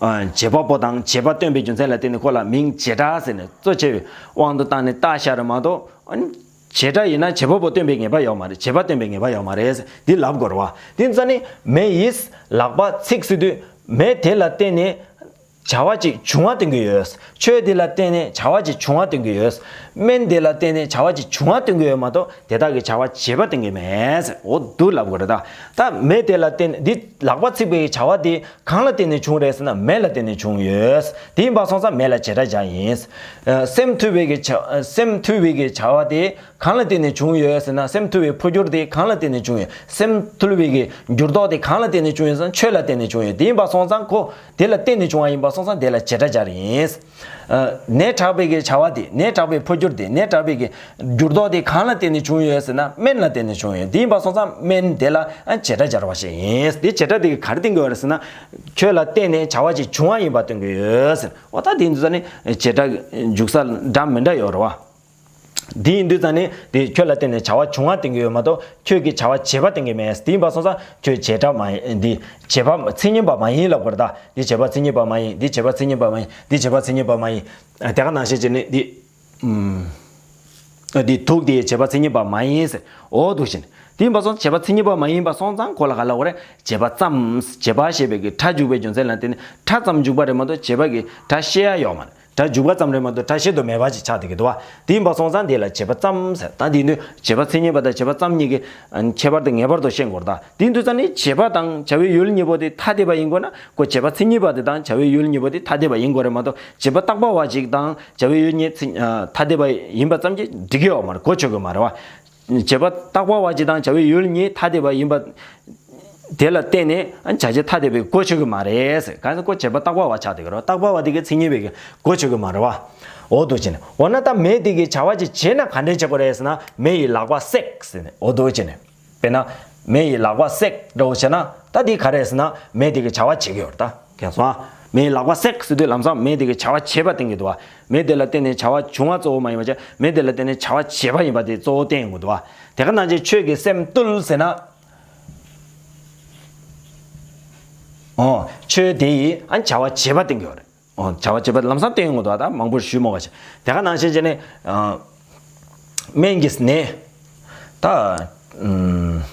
བྱེད་པ་པོ་དང་བྱེད་པ་སྟོན་པའི་རྒྱུ་མཚན་ལ་བརྟེན་ནས་ཁོ་ལ་མིང་བྱེད་སྒྲ་ཟེར་ནས་གཙོ་ཆེ་བའི་དབང་དུ་བཏང་ནས་བཏགས་བཞག་རེད་མ་གཏོགས་ཨ་ནི། བྱེད་སྒྲ་ཡིན་ན་བྱེད་པ་པོ་སྟོན་པའི་ངེས་པ་ཡོད་མ་རེད། བྱེད་པ་སྟོན་པའི་ངེས་པ་ཡོད་མ་རེད་ཟེར་འདི་ལབ་དགོས་ར་བ། དེ་ཙ་ནི་མེ་ཡིས་ལག་པ་ཚིག་ཟེར་དུས་མེ་དེ་ལ་བརྟེན་ནས། བྱ་བ་ཅིག་བྱུང་བ་སྟོན་གྱི་ཡོད། ཆོས་དེ་ལ་བརྟེན་ནས་བྱ་བ་ཅིག་བྱུང་བ་སྟོན་གྱི་ཡོད། སྨན་དེ་ལ་བརྟེན་ནས་བྱ་བ་ཅིག་བྱུང་བ་སྟོན་གྱི་ཡོད་མ་གཏོགས་དེ་དག་གིས་བྱ་བ་བྱེད་པ་སྟོན་གྱི་མེད། འོ་འདུག་ལབ་དགོས་རེད་ད། ད་མེ་དེ་ལ་བརྟེན་འདི་ལག་པ་ཚིག་པའི་བྱ་བ་དེ་གང་ལ་བརྟེན་ནས་བྱུང་རེད་ཟེར་ན་མེ་ལ་བརྟེན་ནས་བྱུང་ཡོད། དེ་ཡིན་པ་སོང་ཙང་མེ་ལ་བྱེད་སྒྲ་སྦྱར་ཡིན། སེམས་ཐུལ་བའི་གི་བྱ་སེམས་ཐུལ་བའི་གི་བྱ་བ་དེ། གང་ལ་བརྟེན་ནས་བྱུང་ཡོད་ཟེར་ན་སེམས་ཐུལ་བའི་འཕོ་འགྱུར་དེ་གང་ལ་བརྟེན་ནས་བྱུང་ཡོད། སེམས་ཐུལ་བའི་གི་འགྱུར་ལྡོག་དེ་གང་ལ་བརྟེན་ནས་བྱུང་ཡོད་ཟེར་ན་ཆོས་ལ་བརྟེན་ནས་བྱུང་ཡོད། དེ་ཡིན་པ་སོང་ཙང་ཁོ་དེ་ལ་བརྟེན་ནས་བྱུང་བ་ཡིན་པ་སོང་ཙང་དེ་ལ་བྱེད་སྒྲ་སྦྱར་ཡིན། ནད་དྲག་པའི་གི་བྱ་བ་དེ་ནད་དྲག་པའི་འཕོ་འགྱུར་དེ་ནད་དྲག་པའི་གི་འགྱུར་ལྡོག་དེ་གང་ལ་བརྟེན་ནས་བྱུང་ཡོད་ཟེར་ན་སྨན་ལ་བརྟེན་ནས་བྱུང་ཡོད། དེ་ཡིན་པ་སོང་ཙང་སྨན་དེ་ལ་བྱེད་སྒྲ་སྦྱར་བ་ཞིག་ཡིན། དེ་བྱེད་སྒྲ་དེ་གི་ག་རེ་བསྟན་གྱི་ཡོད་རེད་ཟེར་ན་ཆོས་ལ་བརྟེན་ནས་བྱ་བ་ཅིག་བྱུང་བ་ཡིན་པ་སྟོན་གྱི་ཡོད་ཟེར། འོ་ད་དེ་འདི་ཚོ་ནི་བྱེད་སྒྲ་འཇུག་ས་འདྲ་མི་འདྲ་ཡོད་རེད་བ། འདི་ཡིན་དུས་ཙང་ནི་འདི་ཁྱོད་ལ་བརྟེན་ནས་བྱ་བ་བྱུང་བ་སྟོན་གྱི་ཡོད་མ་གཏོགས་ཁྱོད་ཀྱིས་བྱ་བ་བྱེད་པ་སྟོན་གྱི་མེད། དེ་ཡིན་པ་སོང་ཙང་ཁྱོད་བྱེད་སྒྲ་མ་ཡིན་འདི་བྱེད་པ་མཚན་ཉིད་པ་མ་ཡིན་ལབ་དགོས་རེད་ད། འདི་བྱེད་པ་མཚན་ཉིད་པ་མ་ཡིན། འདི་བྱེད་པ་མཚན་ཉིད་པ་མ་ཡིན། འདི་བྱེད་པ་མཚན་ཉིད་པ་མ་ཡིན། དེ་ག་ནང་བཞིན་བྱས་ནས་འདི་འདི་དུག་དེ་བྱེད་པ་མཚན་ཉིད་པ་མ་ཡིན་ཟེར། འོ་འདུག་བཞིན་དེ་ཡིན་པ་སོང་བྱེད་པ་མཚན་ཉིད་པ་མ་ཡིན་པ་སོང་ཙང་ཁོ་ལ་ག་ལབ་དགོས་རེད། བྱེད་པ་ཙམ་བྱེད་པ་ཞེས་པའི་གི་སྒྲ་འཇུག་པའི་རྒྱུ་མཚན་ལ་བརྟེན་ནས་སྒྲ་ཙམ་འཇུག་པ་རེད་མ་གཏོགས་བྱེད་པ་གི་སྒྲ་ཤེས་ཡ་ཡོད་མ་རེད། སྒྲ་འཇུག་པ་ཙམ་རེད་མ་གཏོགས་སྒྲ་ཤེས་དུ་མེད་པ་ཅིག་ཆགས་བསྡད་ཀྱི་འདུག་བ། དེ་ཡིན་པ་སོང་ཙང་དེ་ལ་བྱེད་པ་ཙམ་ཟེར། ད་དེ་ཡིན་དུས་བྱེད་པ་མཚན་ཉིད་པ་དང་བྱེད་པ་ཙམ་གཉིས་ཀྱི་ཁྱད་པར་དེ་ངེས་པར་དུ་ཤེས་དགོས་རེད་ད། དེ་ཡིན་དུས་ཙང་ནི་བྱེད་པ་དང་བྱ་བའི་ཡུལ་གཉིས་པོ་དེ་ཐ་དད་པ་ཡིན་དགོས་ན་ཁོ་བྱེད་པ་མཚན་ཉིད་པ་དེ་དང་བྱ་བའི་ཡུལ་གཉིས་པོ་དེ་ཐ་དད་པ་ཡིན་དགོས་རེད་མ་གཏོགས་བྱེད་པ་རྟག་པ་བ་ཅིག་དང་བྱ་བའི་ཡུལ་གཉིས་ཐ་དད་པ་ཡིན་པ་ཙམ་གྱིས་འགྲིག་གི་ཡོད་མ་རེད། གོ་ཆོད་ཀྱི་མ་རེད་བ། བྱེད་པ་རྟག་པ་བ་ཅིག་དང་བྱ་བའི་ཡུལ་གཉིས་ཐ་དད་པ་ཡིན་པ། དེ་ལ་བརྟེན་ནས་བྱ་བྱེད་ཐ་དད་པའི་གོ་ཆོད་ཀྱི་མ་རེད་ཟེར། གང་ཟེར་ཁོ་བྱེད་པ་རྟག་པ་བ་ཆགས་བསྡད་ཀྱི་རེད། རྟག་པ་བ་དེ་གའི་མཚན་ཉིད་པའི་གོ་ཆོད་ཀྱི་མ་རེད་བ། འོ་འདུག་བྱས་ནས་འོ་ན་ད་མེ་དེ་གའི་བྱ་བ་ཅིག་བྱས་ན་ག་འདྲས་བྱེད་དགོས་རེད་ཟེར་ན་མེ་ཡི་ལག་པ་བསྲེགས་ཟེར་ནས་འོ་འདུག་བྱས་ནས་དཔེར་ན་མེ་ཡི་ལག་པ་བསྲེགས་འདྲ་བོ་བྱས་ན་ད་དེ་ག་རེད་ཟེར་ན་མེ་དེ་གའི་བྱ་བ་བྱེད་ཀྱི་ཡོད་རེད་ད་མཁྱེན་སོང་ཨ། མེ་ཡི་ལག་པ་བསྲེགས་ཟེར་དུས་ལམ་སང་མེ་དེ་གི་བྱ་བ་བྱེད་པ་བསྟན་གྱི་འདུག་བ། མེ་དེ་ལ་བརྟེན་ནས་བྱ་བ་བྱུང་བ་གཙོ་བོ་མ་ཡིན་པ་བྱས། མེ་དེ་ལ་བརྟེན་ནས་བྱ་བ་བྱེད་པ་ཡིན་པ་དེ་གཙོ་བོ་བསྟན་ཡོང་གི་འདུག་བ། དེ་ག་ནང་བཞིན་ཁྱོད་ཀྱི་སེམས་བཏུལ་ཟེར་ན། ཨོ། ཁྱོད་དེ་ཡིས་ཨ་བྱ་བ་བྱེད་པ་བསྟན་གྱི་ཡོད་རེད། ཨོ། བྱ་བ་བྱེད་པ་ལམ་སང་བསྟན་ཡོང་གི་འདུག་བ། ད་མང་པོ་ཞུས་མོ་ག་ཞིག་དེ་ག་ནང་བཞིན་བྱས་ནས། ཨ། སྨན་གྱི་ནད། ད། ཨུམ།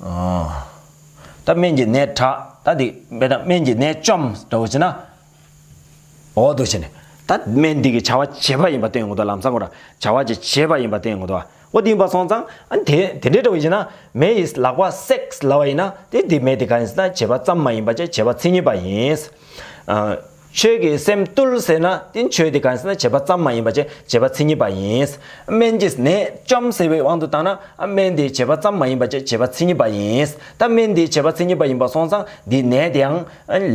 ཨ། ད་སྨན་གྱི་ནད་དྲག་ད་དེ་དཔེར་ན་སྨན་གྱི་ནད་བཅོམ་འདྲ་བོ་བྱས་ན། འོ་འདུག་བྱས་ནས། ད་སྨན་འདི་གི་བྱ་བ་བྱེད་པ་ཡིན་པ་བསྟན་ཡོང་གི་འདུག་ལམ་སང་ཁོ་རང་བྱ་བ་ཅིག་བྱེད་པ་ཡིན་པ་བསྟན་ཡོང་གི་འདུག་འོ་དེ་ཡིན་པ་སོང་ཙང་ཨ་དེ་དེ་འདྲའི་འདྲ་བོ་ཡིན་ན། མེ་ཡིས་ལག་པ་བསྲེགས་ལབ་པ་ཡིན་ན། དེ་དེ་མེ་དེ་ག་ཡིན་ཟེར་ན་བྱེད་པ་ཙམ་མ་ཡིན་པ་བྱས་བྱེད་པ་མཚན་ཉིད་པ་ཡིན། ཨ། ཁྱོད་ཀྱི་སེམས་བཏུལ་ཟེར་ན་དེ་ཁྱོད་དེ་ག་ཡིན་ཟེར་ན་བྱེད་པ་ཙམ་མ་ཡིན་པ་བྱས་བྱེད་པ་མཚན་ཉིད་པ་ཡིན། སྨན་གྱི་ནད་བཅོམ་ཟེར་བའི་དབང་དུ་བཏང་ན། ཨ། སྨན་དེ་བྱེད་པ་ཙམ་མ་ཡིན་པ་བྱས་བྱེད་པ་མཚན་ཉིད་པ་ཡིན། ད་སྨན་དེ་བྱེད་པ་མཚན་ཉིད་པ་ཡིན་པ་སོང་ཙང་དེའི་ནད་དེའང་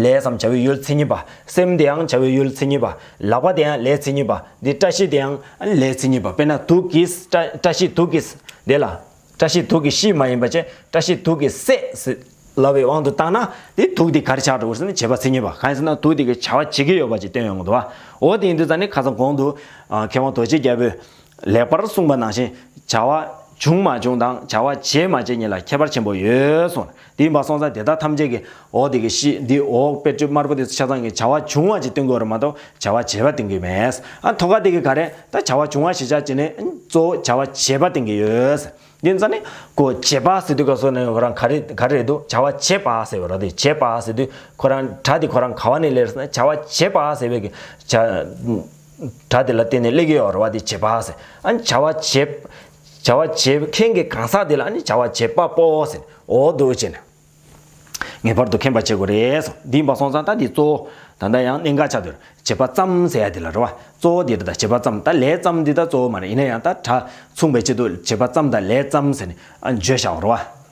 ལས་སམ་བྱ་བའི་ཡུལ་མཚན་ཉིད་པ། སེམས་དེའང་བྱ་བའི་ཡུལ་མཚན་ཉིད་པ། ལག་པ་དེའང་ལས་མཚན་ཉིད་པ། འདི་བཀྲ་ཤིས་དེའང་ལས་མཚན་ཉིད་པ། དཔེར་ན་དུག་གིས་བཀྲ་བཀྲ་ཤིས་དུག་གིས་དེ་ལ། བཀྲ་ཤིས་དུག་གིས་ཤི་མ་ཡིན་པ་བྱས་བཀྲ་ཤིས་དུག་གིས་བསད་ཟེར་ལབ་པའི་དབང་དུ་བཏང་ན། དེ་དུག་དེ་ག་རེ་ཆགས་འགྲོ་གི་རེད་ཟེར་ན་བྱེད་པ་མཚན་ཉིད་པ། གང་ཡིན་ཟེར་ན་དུག་དེ་གིས་བྱ་བ་བྱེད་ཀྱི་ཡོད་པ་ཅིག་བསྟན་ཡོང་གི་འདུག་བ། འོ་དེ་ཡིན་དུས་ཙང་ནི་ཁ་སང་གོང་དུ་ཨ་མཁས་དབང་རྡོ་རྗེ་རྒྱལ་པོས་ལེགས་པར་གསུངས་པ་ནང་བཞིན་བྱ་བ་བྱུང་མ་བྱུང་དང་བྱ་བ་བྱེད་མ་བྱེད་གཉིས་ལ་ཁྱད་པར་ཆེན་པོ་ཡོད་གསུངས། དེ་ཡིན་པ་སོང་ཙང་དེ་དག་ཐམས་ཅད་ཀྱི་འོག་དེ་གི་ཤི་འདི་འོག་དཔེ་བརྗོད་དམར་པོ་དེ་ཆ་ཚང་གི་བྱ་བ་བྱུང་བ་ཅིག་སྟོན་གྱི་ཡོད་རེད་མ་གཏོགས་བྱ་བ་བྱེད་པ་སྟོན་གྱི་མེད། ཨ་ཐོག་ཁ་དེ་གི་ག་རེ་ད་བྱ་བ་བྱུང་བ་ཞིག་ཆགས་བྱས་ནས་གཙོ་བོ་བྱ་བ་བྱེད་པ་སྟོན་གྱི་ཡོད། དེ་ཙང་ནི་ཁོ་བྱེད་པ་ཟེར་དུས་སྐབས་སུ་ནི་ཁོ་རང་ག་རེ་ག་རེ་རེད་འདུག་བྱ་བ་བྱེད་པ་ཟེར་བ་ར། དེ་བྱེད་པ་ཟེར་དུས་ཁོ་རང་སྒྲ་དེ་ཁོ་རང་ག་བ་ནས་སླེབས་ཟེར་ན་བྱ་བ་བྱེད་པ་ཟེར་བའི་གི་བྱ་སྒྲ་དེ་ལ་བརྟེན་ནས་སླེབས་ཀྱི་ཡོད་རེད་བ། དེ་བྱེད་པ་ཟེར། ཨ་ནི་བྱ་བ་བྱེད་བྱ་བ་བྱེད་མཁན་གྱི་གང་ཟག་དེ་ལ་ཨ་ནི་བྱ་བ་བྱེད་པ་པོ་ཟེར། འོ་འདུག་བྱས་ནས། ངེས་པར་དུ་མཁྱེན་པ་བྱེད་དགོས་རེད་གསུངས། འདི་ཡིན་པ་སོང་ཙང་ད་འདི་གཙོ་བོ་ད་ལྟ་ཡང་གནད་འགག་ཆགས་འདུག་བྱེད་པ་ཙམ་ཟེར་ཡ་འདི་ལ་རེད་བ། གཙོ་བོ་འདི་ད་བྱེད་པ་ཙམ། ད་ལས་ཙམ་འདི་ད་གཙོ་བོ་མ་རེད། ཡིན་ན་ཡང་ད་སྒྲ་མཚུངས་པའི་ཆེད་དུ་བྱེད་པ་ཙམ་དང་ལས་ཙམ་ཟེར་ནས་ཨ་བརྗོད་བཞག་པ་རེད་བ།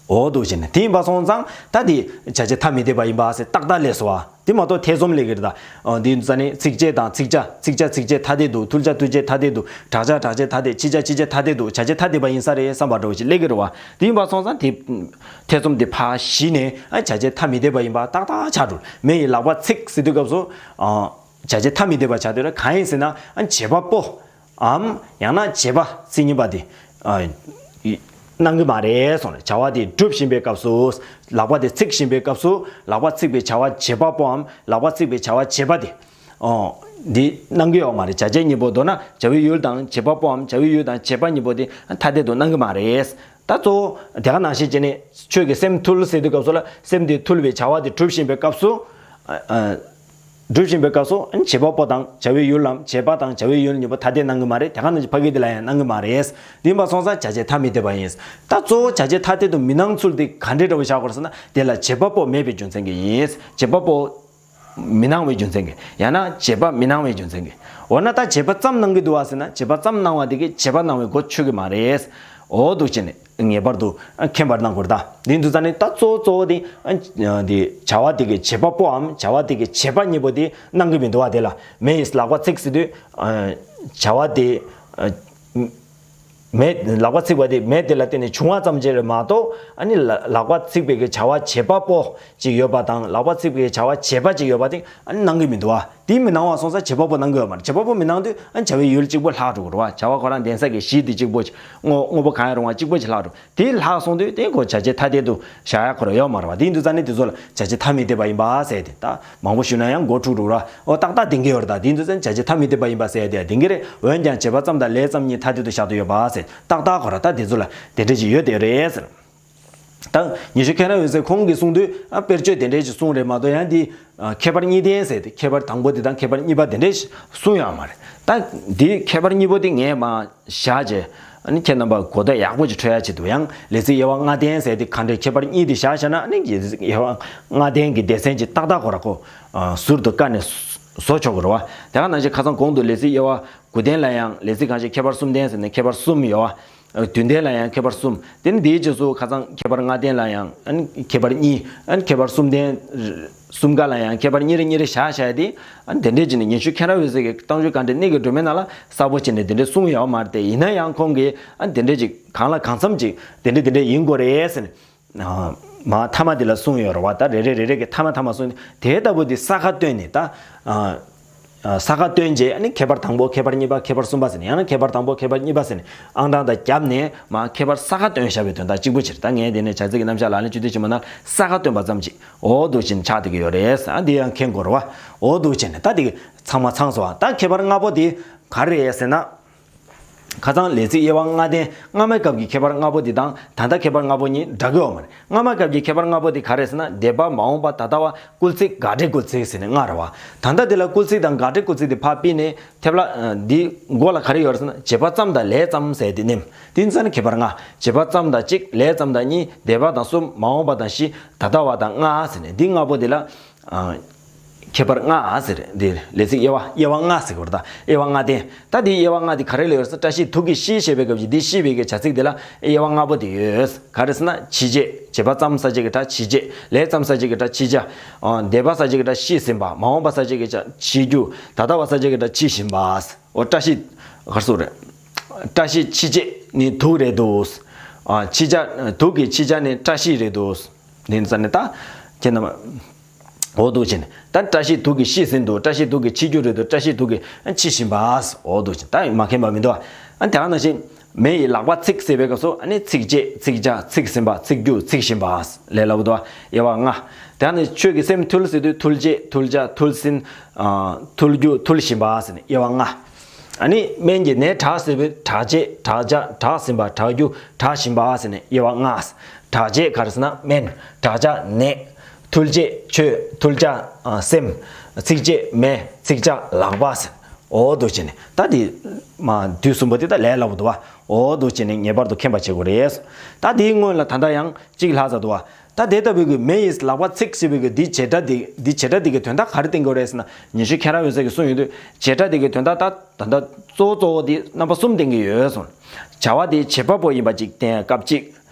འོ་འདུག་བྱས་ནས་དེ་ཡིན་པ་སོང་ཙང་ད་འདི་བྱ་བྱེད་ཐ་མི་དད་པ་ཡིན་པ་ཟེར་ཏག་ཏག་སླེབས་སོང་བ། དེ་མ་གཏོགས་ཐེ་ཚོམ་སླེབས་ཀྱི་རེད་ད། ཨ་འདི་ཙ་ནི་ཚིགས་བཅད་དང་ཚིགས་བཅད་ཚིགས་བཅད་ཚིགས་བཅད་ཐ་དད་འདུག་ཐུར་བཅད་ཐུར་བཅད་ཐ་དད་འདུག་དྲག་བཅད་དྲག་བཅད་ཐ་དད། ཕྱིས་བཅད་ཕྱིས་བཅད་ཐ་དད་འདུག་བྱ་བྱེད་ཐ་དད་པ་ཡིན་ས་རེད་བསམ་པ་འདྲ་བོ་ཞིག་སླེབས་ཀྱི་རེད་བ། དེ་ཡིན་པ་སོང་ཙང་དེ་ཐེ་ཚོམ་དེ་ཕར་ཞི་ནས་ཨ་བྱ་བྱེད་ཐ་མི་དད་པ་ཡིན་པ་ཏག་ཏག་ཆགས་འགྲོ། མེ་ཡི་ལག་པ་ཚིག་ཟེར་དུས་སྐབས་སུ་ཨ་བྱ་བྱེད་ཐ་མི་དད་པ་ཆགས་དུས་ལ་གང་ཡིན་ཟེར་ན་ཨ་བྱེད་པ་པོ་འམ་ཡང་ན་བྱེད་པ་མཚན་ཉིད་པ་དེ་ཨ་གནང་གི་མ་རེད་གསུངས་ནས། བྱ་བ་དེ་སྒྲུབ་བཞིན་པའི་སྐབས་སུ། ལག་པ་དེ་ཚིག་བཞིན་པའི་སྐབས་སུ། ལག་པ་ཚིག་པའི་བྱ་བ་བྱེད་པ་པོའམ་ལག་པ་ཚིག་པའི་བྱ་བ་བྱེད་པ་དེ། ཨོ། འདི་གནང་གི་ཡོད་མ་རེད། བྱ་བྱེད་གཉིས་པོ་མདོར་ན་བྱ་བའི་ཡུལ་དང་བྱེད་པ་པོའམ་བྱ་བའི་ཡུལ་དང་བྱེད་པ་གཉིས་པོ་དེ་ཐ་དད་དུ་གནང་གི་མ་རེད། ད་གཙོ་བོ་དེ་ག་ནང་བཞིན་བྱས་ནས་ཁྱོད་ཀྱི་སེམས་ཐུལ་ཟེར་དུས་སྐབས་སུ་ལ་སེམས་དེ་ཐུལ་བའི་བྱ་བ་དེ་སྒྲུབ་བཞིན་པའི་སྐབས་སུ། ཨ། ཨ། སྒྲུབ་བཞིན་པའི་སྐབས་སུ་ཨ་ནི་བྱེད་པ་པོ་དང་བྱ་བའི་ཡུལ་ལམ་བྱེད་པ་དང་བྱ་བའི་ཡུལ་གཉིས་པོ་ཐ་དད་གནང་གི་མ་རེད། དེ་ག་ནང་བཞིན་ཕ་གི་དེ་ལ་ཡང་གནང་གི་མ་རེད། དེ་ཡིན་པ་སོང་ཙང་བྱ་བྱེད་ཐ་མི་དད་པ་ཡིན། ད་གཙོ་བོ་བྱ་བྱེད་ཐ་དད་དུ་མི་སྣང་ཚུལ་དེ་ག་འདྲའི་འདྲ་བོ་བཞག་དགོས་ཟེར་ན། དེ་ལ་བྱེད་པ་པོ་མེད་པའི་རྒྱུ་མཚན་གྱིས་ཡིན། བྱེད་པ་པོ་མི་སྣང་བའི་རྒྱུ་མཚན་གྱིས། ཡང་ན་བྱེད་པ་མི་སྣང་བའི་རྒྱུ་མཚན་གྱིས། འོ་ན་ད་བྱེད་པ་ཙམ་གནང་གི་འདུག་བ་ཟེར་ན། བྱེད་པ་ཙམ་གནང་བ་དེ་གིས་བྱེད་པ་གནང་བའི་གོ་ཆོད་ཀྱི་མ་རེད། འོ་འདུག་བྱས་ནས། ངེས་པར་དུ་མཁྱེན་པར་གནང་དགོས་རེད་ད། དེ་འདུག་ཙང་ནི་ད་གཙོ་བོ་གཙོ་བོ་དེ་འདི་བྱ་བ་དེ་གི་བྱེད་པ་པོའམ་བྱ་བ་དེ་གི་བྱེད་པ་གཉིས་པོ་དེ་གནང་གི་མི་འདུག་བ། དེ་ལ་མེ་ཡིས་ལག་པ་ཚིག་ཟེར་དུས་བྱ་བ་དེ་མེ་ལག་པ་ཚིག་པ་དེ་མེ་དེ་ལ་བརྟེན་ནས་བྱུང་བ་ཙམ་ཅིག་རེད་མ་གཏོགས། ཨ་ནི་ལག་པ་ཚིག་པའི་གི་བྱ་བ་བྱེད་པ་པོ་ཅིག་ཡོད་པ་དང་ལག་པ་ཚིག་པའི་གི་བྱ་བ་བྱེད་པ་ཅིག་ཡོད་པ་དེ་ཨ་ནི་གནང་གི་མི་འདུག་བ། དེ་མི་གནང་བ་སོང་ཙང་བྱེད་པ་པོ་གནང་གི་ཡོད་མ་རེད། བྱེད་པ་པོ་མི་གནང་དུས་ཨ་ནི་བྱ་བའི་ཡུལ་གཅིག་པོ་ལྷག་འགྲོ་གི་རེད་བ། བྱ་བ་ཁོ་རང་ལྡན་ས་གི་གཞི་དེ་གཅིག་པོ་ཅིག་དངོས་དངོས་པོ་གང་ཡང་རུང་བ་གཅིག་པོ་ཅིག་ལྷག་འགྲོ། དེ་ལྷག་སོང་དུས་དེ་ཁོ་བྱ་བྱེད་ཐ་དད་དུ་བཞག་ཡ་ཁོ་རང་ཡོད་མ་རེད་བ། དེ་ཡིན་དུས་ཙང་ནི་དེ་ཚོ་ལ་བྱ་བྱེད་ཐ་མི་དད་པ་ཡིན་པ་ཟེར་ཏེ་ད་མང་པོ་ཞུས་ན་ཡང་མགོ་འཁྲུག་འགྲོ་ར། འོ་ཏག་ཏག་ལྡན་གྱི་ཡོད་རེད་ད། དེ་ཡིན་དུས་ཙང་བྱ་བྱེད་ཐ་མི་དད་པ་ཡིན་པ་ཟེར་ཡ་དེ་ཡང་ལྡན་གྱི་རེད། འོན་ཀྱང་བྱེད་པ་ཙམ་དང་ལས་ཙམ་གཉིས་ཐ་དད་དུ་བཞག་ཏུ་ཡོད་པ་ཟེར་ཏག་ཏག་ཁོ་ར་ད་དེ་ཚོ་ལ་དེ་འདྲ་ཅིག་ཡོད་དེ་རེད་ཟེར། ད་ཉི་ཤུ་མཁན་རབ་འོད་ཟེར་ཁོང་གིས་གསུང་དུས་ཨ་དཔེར་བརྗོད་དེ་འདྲས་ཞིག་གསུངས་རེད་མ་གཏོགས། ཡང་འདི་ཨ་ཁྱད་པར་གཉིས་ལྡན་ཟེར་ཏེ་ཁྱད་པར་དང་པོ་དེ་དང་ཁྱད་པར་གཉིས་པ་དེ་འདྲས་ཞིག་གསུངས་ཡོད་མ་རེད། ད་འདི་ཁྱད་པར་གཉིས་པོ་དེ་ངས་མར་བཞག་བྱས། ཨ་ནི་ཁྱེད་རྣམ་པ་གོ་བརྡ་ཡག་པོ་ཅིག་འཕྲོད་ཡ་ཆེད་དུ་ཡང་ལས་ཚིག་དབྱེ་བ་ལྔ་ལྡན་ཟེར་ཏེ་ག་འདྲས་ཁྱད་པར་གཉིས་དེ་བཞག་བཞག་ན། ཨ་ནི་ལས་ཚིག་དབྱེ་བ་ལྔ་ལྡན་གྱི་སྡེ་ཚན་ཅིག་ཏག་ཏག་ཁོ་ར་ཁོ་ཨ་ཟུར་དུ་བཀར་ནས་བཟོ་ཆོག་གི་རེད་བ། དེ་ག་ནང་བཞིན་ཁ་སང་གོང་དུ་ལས་ཚིག་དབྱེ་བ་དགུ་ལྡན་ལ་ཡང་ལས་ཚིག་གང་ཞིག་ཁྱད་པར་གསུམ་ལྡན་ཟེར་ནས་ཁྱད་པར་གསུམ་ཡོད་བ། བདུན་ལྡན་ལ་ཡང་ཁྱད་པར་གསུམ། དེ་ནི་དེའི་རྗེས་སུ་ཁ་སང་ཁྱད་པར་ལྔ་ལྡན་ལ་ཡང་ཨ་ནི་ཁྱད་པར་གཉིས། ཨ་ནི་ཁྱད་པར་གསུམ་ལྡན་གསུམ་ཀ་ལ་ཡང་ཁྱད་པར་གཉིས་རེ་གཉིས་རེ་བཞག་བཞག་དེ། ཨ་ནི་དེ་འདྲས་ཀྱི་ནི་ཉི་ཤུ་མཁན་རབ་འོད་ཟེར་གྱི་གཏམ་རྒྱུད་ག་འདྲ་གནད་ཀྱིས་སྒྲོན་མེ་ནང་ལ་གསལ་པོ་བྱས་ནས་དེ་འདྲས་གསུངས་ཡོད་མ་རེད་དེ། ཡིན་ན་ཡང་ཁོང་གིས་ཨ་ནི་དེ་འདྲས་ཅིག་གང་ལ་གང་འཚམ་ཅིག་དེ་འདྲས་དེ་འདྲས་ཡིན་དགོས་རེད་ཟེར་ནས། ཨ། མ་ཐ་མ་དེ་ལ་གསུངས་ཡོད་རེད་བ། ད་རེ་རེ་རེ་རེ་གི་ཐ་མ་ཐ་མ་གསུངས་དེ་ལྟ་བུ་དེ་ས་ཁ་བཏོན་ནས་ད། ས་ཁ་བཏོན་རྗེས་ཨ་ནི་ཁྱད་པར་དང་པོ་ཁྱད་པར་གཉིས་པ་ཁྱད་པར་གསུམ་པ་ཟེར་ནས་ཡང་ན་ཁྱད་པར་དང་པོ་ཁྱད་པར་གཉིས་པ་ཟེར་ནས་ཨང་གྲངས་དང་རྒྱབ་ནས་མ་ཁྱད་པར་ས་ཁ་བཏོན་བཞག་པའི་དོན་དག་གཅིག་པུ་ཕྱིར། ད་ངས་དེ་ནས་བྱ་ཚིག་གི་རྣམ་གཞག་ལག་ལེན་བཅུ་བདུན་ཕྱི་མ་ན་ས་ཁ་བཏོན་པ་ཙམ་གྱིས་འོ་འདུག་ཅེས་ཆགས་བསྡད་ཀྱི་ཡོད་རེད། ཨ་འདི་ཡང་མཁྱེན་དགོས་རེད་བ། འོ་འདུག་ཅེས་ནས་ད་དེ་ཚང་མ་ཚང་སོང་བ། ད་ཁྱད་པར་ལྔ་པོ་དེ་ག་རེ་རེད་ཟེར་ན། ཁ་སང་ལས་ཚིག་དབྱེ་བ་ལྔ་ལྡན་སྔ་མའི་སྐབས་ཀྱི་ཁྱད་པར་ལྔ་པོ་འདི་དང་ད་ལྟ་ཁྱད་པར་ལྔ་པོ་གཉིས་འདྲ་གི་ཡོད་མ་རེད། སྔ་མའི་སྐབས་ཀྱི་ཁྱད་པར་ལྔ་པོ་འདི་ག་རེ་ཟེར་ན་འདས་པ་མ་འོངས་པ་ད་ལྟ་བ་སྐུལ་ཚིག་དགག་སྒྲའི་སྐུལ་ཚིག་ཟེར་ནས་ལྔ་རེད་བ། ད་ལྟ་འདི་ལ་སྐུལ་ཚིག་དང་དགག་སྒྲའི་སྐུལ་ཚིག་འདི་ཕར་ཕུད་ནས་ཐེབས་ལ་འདི་མགོ་ལ་ག་རེ་ཡོད་རེད་ཟེར་ན་བྱེད་པ་ཙམ་དང་ལས་ཙམ་ཟེར་དེ་ནེམ། དེ་ཚོ་ནི་ཁྱད་པར་ལྔ། བྱེད་པ་ཙམ་དང་གཅིག་ལས་ཙམ་དང་གཉིས། འདས་པ་དང་གསུམ། མ་འོངས་པ་དང་བཞི། ད་ལྟ་བ་དང་ལྔ་ཟེར་ནས་འདི་ལྔ་པོ་འདི་ལ། ཨ། ཁྱད་པར་ལྔ་ཟེར། འདི་ལས་ཚིག་དབྱེ་བ་དབྱེ་བ་ལྔ་ཟེར་གྱི་ཡོད་རེད་ད། དབྱེ་བ་ལྔ་སྟེ། ད་འདི་དབྱེ་བ་ལྔ་འདི་ག་རེ་ལ་ཡོད་ཟེར་ན་བཀྲ་ཤིས་དུག་གིས་ཤི་ཞེས་པའི་སྐབས་ཀྱི་འདི་ཤི་བའི་གི་བྱ་ཚིག་འདི་ལ་དབྱེ་བ་ལྔ་པོ་འདི་ཡོད། ག་རེ་ཟེར་ན་ཕྱི་བྱེད་བྱེད་པ་ཙམ་ས་བཅད་ཀྱི་སྒྲ་ཕྱི་བྱེད། ལས་ཙམ་ས་བཅད་ཀྱི་སྒྲ་ཕྱི་བྱ། ཨ། འདས་པ་ས་བཅད་ཀྱི་སྒྲ་ཤི་ཟིན་པ། མ་འོངས་པ་ས་བཅད་ཀྱི་སྒྲ་ཕྱི་རྒྱུ། ད་ལྟ་བ་ས་བཅད་ཀྱི་སྒྲ་འཆི་བཞིན་པ། འོ་བཀྲ་ཤིས། ག་རེ་ཟེར་རེད། བཀྲ་ཤིས་ཕྱི་བྱེད་ནི་དུག་རེད་འདུག་ཨ། ཕྱི་བྱ་དུག་གི་ཕྱི་བྱ་ནི་བཀྲ་ཤིས་རེད་འདུག་འདི་ནི་ས་ནི་ད། ཁྱེད་རྣམས། འོ་འདུག་ཅེས་ནས་ད་བཀྲ་ཤིས་དུག་གིས་ཤི་ཟིན་འདུག་བཀྲ་ཤིས་དུག་གིས་འཆི་རྒྱུ་རེད་འདུག་བཀྲ་ཤིས་དུག་གིས་འཆི་བཞིན་པ། འོ་འདུག་ཅེས་ད་མ་མཁྱེན་པ་མི་འདུག་ཨ་དེ་ག་ནང་བཞིན་མེ་ཡི་ལག་པ་ཚིག་ཟེར་བའི་སྐབས་སུ་ཨ་ནི་ཚིག་བྱེད་ཚིག་བྱ་ཚིག་ཟིན་པ་ཚིག་རྒྱུ་ཚིག་བཞིན་པ་ལས་སླ་པོ་འདུག་དབྱེ་བ་ལྔ། དེ་ནི་ཆོས་ཀྱི་སེམས་ཐུལ་ཟེར་དུས་ཐུལ་བྱེད་ཐུལ་བྱ་ཐུལ་ཟིན། ཐུལ་རྒྱུ་ཐུལ་བཞིན་པ་ཟེར་ནས་དབྱེ་བ་ལྔ། ཨ་ནི་སྨན་གྱི་ནད་དྲག་ཟེར་བའི་དྲག་བྱེད་དྲག་བྱ་དྲག་ཟིན་པ་དྲག་རྒྱུ་དྲག་བཞིན་པ་ཟེར་ནས་དབྱེ་བ་ལྔ། དྲག་བྱེད་ག་རེ་ཟེར་ན་སྨན། དྲག་བྱ་ནད། ཐུལ་བྱེད་ཆོས། ཐུལ་བྱ་ཨ་སེམས། ཚིག་བྱེད་མེ། ཚིག་བྱ་ལག་པ་ཟེར། འོ་འདུག་ཅེས་ནས་ད་དེ་མ་དུས་གསུམ་པོ་དེ་ད་ལས་སླ་པོ་འདུག་བ། འོ་འདུག་ཅེས་ནས་ངེས་པར་དུ་མཁྱེན་པ་བྱེད་དགོས་རེད། ད་དེའི་སྔོན་ལ་ད་ལྟ་ཡང་གཅིག་ལྷག་ཙམ་འདུག་བ། ད་དེ་ལྟ་བུའི་གི་མེ་ཡི་ལག་པ་ཚིག་ཟེར་བའི་གི་འདི་བྱེད་སྒྲ་འདི་འདི་བྱེད་སྒྲ་འདི་གི་དོན་དག་ག་རེ་བསྟན་དགོས་རེད་ཟེར་ན་ཉི་ཤུ་ཁྱེད་རང་ཡོད་ས་གི་གསུངས་ཡོད་དུས་བྱེད་སྒྲ་འདི་གི་དོན་དག་ད་ད་ལྟ་གཙོ་བོ་གཙོ་བོ་འདི་རྣམ་པ་གསུམ་བསྟན་གི་ཡོད་གསུངས། བྱ་བ་འདི་བྱེད་པ་པོ་ཡིན་པ་ཅིག་བསྟན་སྐབས་གཅིག་